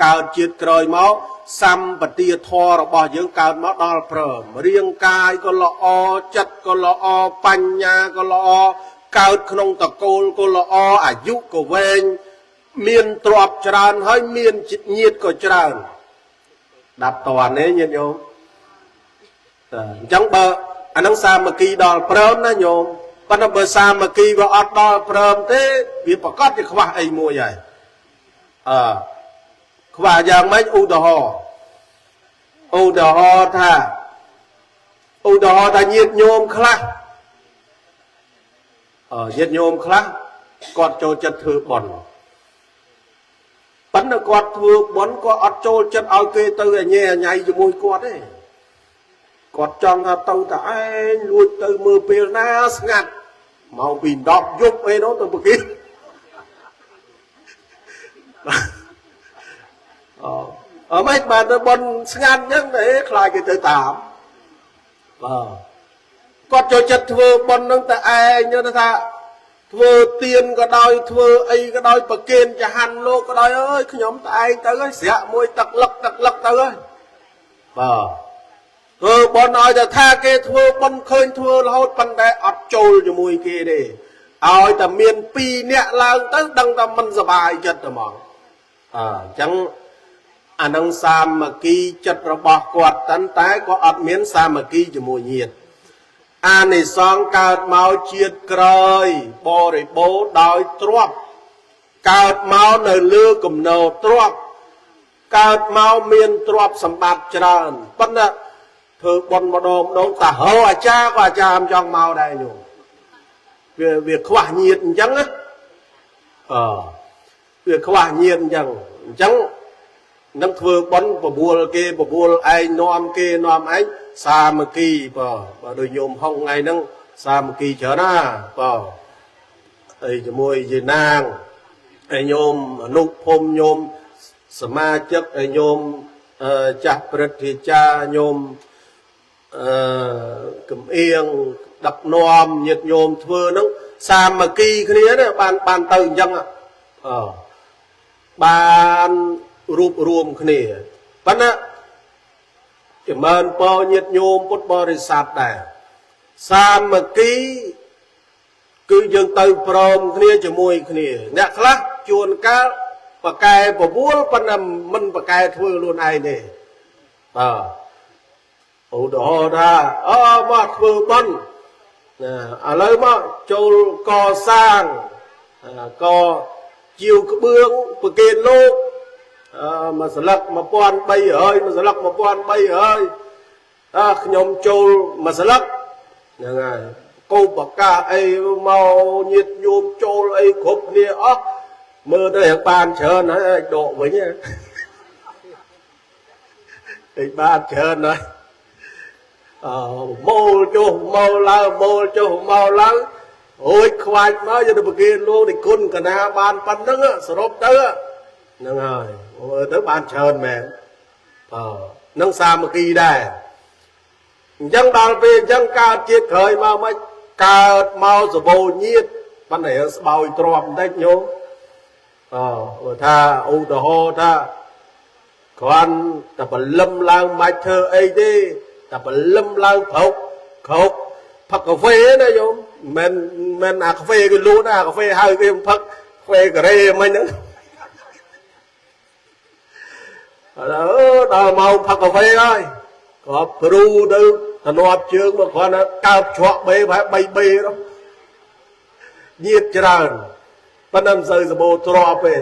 កើតជាតិក្រោយមកសម្បទាធម៌របស់យើងកើតមកដល់ព្រមរាងកាយក៏ល្អចិត្តក៏ល្អបញ្ញាក៏ល្អកើតក្នុងតកូលក៏ល្អអាយុក៏វែងមានទ្រព្យច្រើនហើយមានចិត្តញាតក៏ច្រើនដាប់តនទេញាតិញោមតើអញ្ចឹងបើអានឹងសាមគ្គីដល់ព្រមណាញោមប៉ុន្តែបើសាមគ្គីវាអត់ដល់ព្រមទេវាប្រកាសជាខ្វះអីមួយហើយអឺខ្វះយ៉ាងម៉េចឧទាហរណ៍ឧទាហរណ៍ថាឧទាហរណ៍ថាញាតិញោមខ្លះញាតិញោមខ្លះគាត់ចូលចិត្តធ្វើបុណ្យប៉ុន្តែគាត់ធ្វើបុណ្យគាត់អត់ចូលចិត្តឲ្យគេទៅអញែអញៃជាមួយគាត់ទេគាត់ចង់ថាទៅតែឯងលួចទៅមើលពេលណាស្ងាត់ម៉ោងពី10យប់អីនោះទៅប្រគិអូអឺមិនបានទៅបុណ្យស្ងាត់អញ្ចឹងទេខ្លាចគេទៅតាមបាទគាត់ចូលចិត្តធ្វើបុណ្យនឹងតែឯងថាធ្វើទៀនក៏ដោយធ្វើអីក៏ដោយប្រគេនចហាន់លោកក៏ដោយអើយខ្ញុំតែឯងទៅហើយស្រាក់មួយទឹកលឹកទឹកលឹកទៅហើយបាទធ្វើបុណ្យឲ្យតែថាគេធ្វើបុណ្យឃើញធ្វើរហូតប៉ុន្តែអត់ចូលជាមួយគេទេឲ្យតែមាន2នាក់ឡើងទៅដឹងថាមិនសប្បាយចិត្តហ្មងអញ្ចឹងអានឹងសាមគ្គីចិត្តរបស់គាត់តែតែក៏អត់មានសាមគ្គីជាមួយញាតិអានិសង្សកើតមកជាតិក្រោយបរិបូរដោយទ្រព្យ កើតមកនៅលើគំនរទ្រព្យកើតមកមានទ្រព្យសម្បត្តិច្រើនប៉ុន្តែធ្វើបុណ្យម្ដងម្ដងតាហោអាចារ្យក៏អាចារ្យមិនចង់មកដែរញោមវាខ្វះញាតអញ្ចឹងណាអឺវាខ្វះញាតអញ្ចឹងអញ្ចឹងនឹងធ្វើបុណ្យបបួលគេបបួលឯងនាំគេនាំឯងសាមគ្គីបើបើដូចញោមហុងថ្ងៃហ្នឹងសាមគ្គីច្រើនណាបើអីជាមួយយាយណាងឯញោមអនុភូមិញោមសមាជិកឯញោមចាស់ព្រឹទ្ធាចារ្យញោមអឺកំអៀងដឹកនាំញាតិញោមធ្វើហ្នឹងសាមគ្គីគ្នាណាបានបានទៅអញ្ចឹងអឺបានរួបរួមគ្នាប៉ុន្តែចម្រើនពរញាតិញោមពុទ្ធបរិស័ទដែរសាមគ្គីគឺយើងទៅព្រមគ្នាជាមួយគ្នាអ្នកខ្លះជួនកាលប្រកែបបួលប៉ុន្តែមិនប្រកែធ្វើខ្លួនឯងទេបាទឧទាហរណ៍ថាអូមកធ្វើបុណ្យណាឥឡូវមកចូលកសាងកជាវក្បឿងប្រគេនលោកមួយស្លឹក1300មួយស្លឹក1300អើខ្ញុំចូលមួយស្លឹកហ្នឹងហើយកោបកាអីមកញាតញោមចូលអីគ្រប់គ្នាអស់មើលទៅយ៉ាងបានច្រើនហើយដកវិញឯបានច្រើនហើយអឺមូលចុះមកឡើងមូលចុះមកឡើងអូយខ្វាច់មកយកទៅប្រគេនលោកនិគុណកណាបានប៉ុណ្្នឹងសរុបទៅហ្នឹងហើយមើលទៅបានច្រើនមែនបាទនឹងសាមគ្គីដែរអញ្ចឹងដល់ពេលអញ្ចឹងកើតជាតិក្រោយមកមិនកើតមកសបោញាតប៉ុន្តែស្បោយទ្របបន្តិចញោមអើថាឧទាហរណ៍ថាគ្រាន់តែបលឹមឡើងមិនធ្វើអីទេតែបលឹមឡើងប្រោកក្រោកផឹកកាហ្វេណាញោមមិនមិនអាកាហ្វេគេលក់ណាអាកាហ្វេហៅគេផឹកកាហ្វេការ៉េមិញហ្នឹងអើដល់មកផឹកកាហ្វេហើយក៏ព្រូទៅតំណប់ជើងមកគ្រាន់តែកើបជ្រក់បេប្រហែល3បេនោះញាតច្រើនប៉ុន្តែមិនសូវសម្បូរទ្រព្យទេ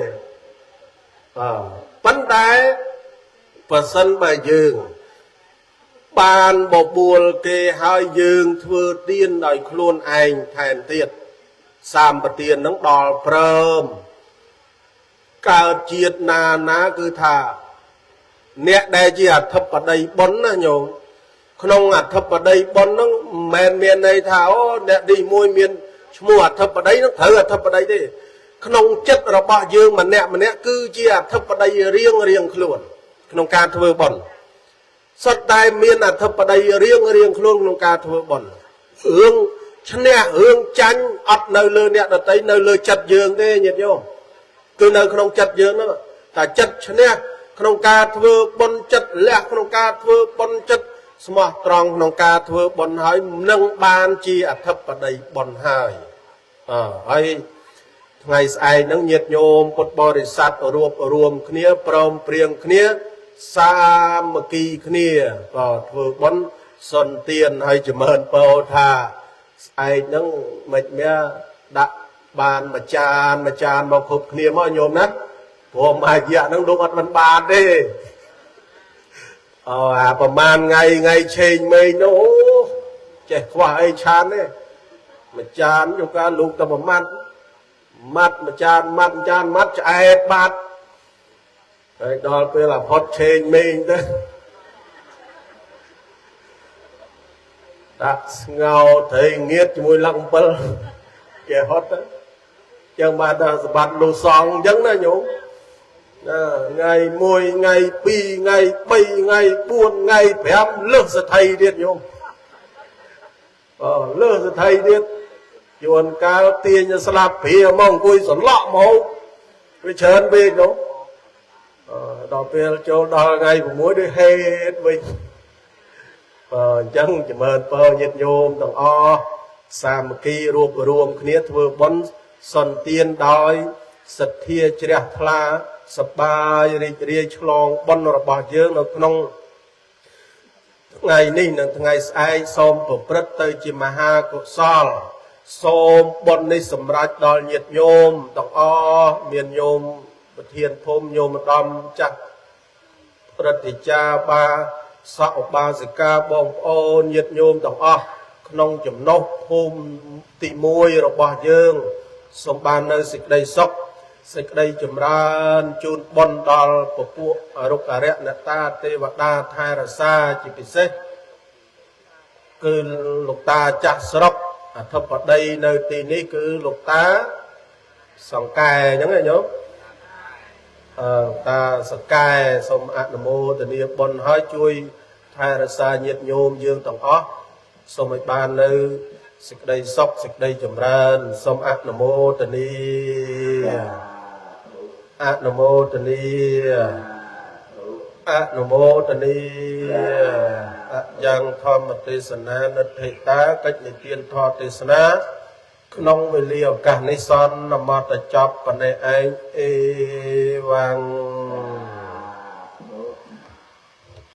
បាទប៉ុន្តែប្រសិនបើយើងបានបបួលគេហើយយើងធ្វើទានដោយខ្លួនឯងថែមទៀតសម្បទាននឹងដល់ព្រមកើតជាតិណាណាគឺថាអ្នកដែលជាអធិបតីបុណ្យណាញោមក្នុងអធិបតីបុណ្យហ្នឹងមិនមែនមានន័យថាអូអ្នកនេះមួយមានឈ្មោះអធិបតីហ្នឹងត្រូវអធិបតីទេក្នុងចិត្តរបស់យើងម្នាក់ម្នាក់គឺជាអធិបតីរៀងរៀងខ្លួនក្នុងការធ្វើបុណ្យសុទ្ធតែមានអធិបតីរៀងរៀងខ្លួនក្នុងការធ្វើបុណ្យរឿងឈ្នះរឿងចាញ់អត់នៅលើអ្នកដតីនៅលើចិត្តយើងទេញាតិញោមគឺនៅក្នុងចិត្តយើងហ្នឹងតែចិត្តឈ្នះក្នុងការធ្វើបុណ្យចិត្តលះក្នុងការធ្វើបុណ្យចិត្តស្មោះត្រង់ក្នុងការធ្វើបុណ្យហើយនឹងបានជាអធិបតីបុណ្យហើយអើហើយថ្ងៃស្អែកហ្នឹងញាតិញោមពុទ្ធបរិស័ទរួបរួមគ្នាព្រមព្រៀងគ្នាសាមគ្គីគ្នាក៏ធ្វើបុណ្យសុនទានហើយចម្រើនពរថាស្អែកហ្នឹងមិនមែនដាក់បានមួយចានមួយចានមកគ្រប់គ្នាមកញោមណាព្រោះមួយរយៈហ្នឹងលោកអត់មិនបានទេអូអាប្រហែលថ្ងៃថ្ងៃឆេងមេងនោះអូចេះខ្វះអីឆានទេមួយចានយកការលោកតែមួយម៉ាត់ម៉ាត់មួយចានម៉ាត់ចានម៉ាត់ឆ្អែតបាត់ហើយដល់ពេលអាផុតឆេងមេងទៅដាក់ស្ងោត្រីងៀតជាមួយលឹក7គេហត់ទៅចឹងបានដល់សម្បត្តិលោកសង្ឃអញ្ចឹងណាញោមណាថ្ងៃ1ថ្ងៃ2ថ្ងៃ3ថ្ងៃ4ថ្ងៃ5លើសសថីទៀតញោមអឺលើសសថីទៀតជួនកាលទាញស្លាប់ព្រាមកអង្គុយសន្លក់មកវាច្រើនពេកនោះអឺដល់ពេលចូលដល់ថ្ងៃ6ដូចហេតុវិញបើអញ្ចឹងចម្រើនពរញាតិញោមទាំងអស់សាមគ្គីរួបរួមគ្នាធ្វើបុណ្យសន្ទានដោយសទ្ធាជ្រះថ្លាសប្បាយរីករាយឆ្លងបុណ្យរបស់យើងនៅក្នុងថ្ងៃនេះនិងថ្ងៃស្អែកសូមប្រព្រឹត្តទៅជាមហាកុសល សូមបុណ្យនេះសម្រេចដល់ញាតិញោមទាំងអស់ មានញោមប្រធានភូមិ ញោមឧត្តមចាស់ ព្រឹទ្ធាចារ្យ បាសកឧបាសិកា បងប្អូនញាតិញោមទាំងអស់ក្នុងចំណុះភូមិទី1របស់យើង សូមបាននៅសេចក្តីសុខ សេចក្តីចម្រើន។ ជូនបុណ្យដល់ពពួកអរុក្ខអរិយអ្នកតាទេវតាថែរក្សា ជាពិសេសគឺលោកតាចាស់ស្រុក អធិបតីនៅទីនេះ គឺលោកតាសង្កែ អញ្ចឹងណាញោម អឺតាសកែ សូមអនុមោទនាបុណ្យ ហើយជួយថែរក្សាញាតិញោមយើងទាំងអស់ សូមឲ្យបាននៅសេចក្តីសុខ សេចក្តីចម្រើន។ សូមអនុមោទនា អនុមោទនា អនុមោទនា។ អយ៉ាងធម្មទេសនានិដ្ឋិតា កិច្ចនិទានធម៌ទេសនា ក្នុងវេលាឱកាសនេះ សន្មតចប់ប៉ុណ្ណេះឯង អេវ៉ាំង។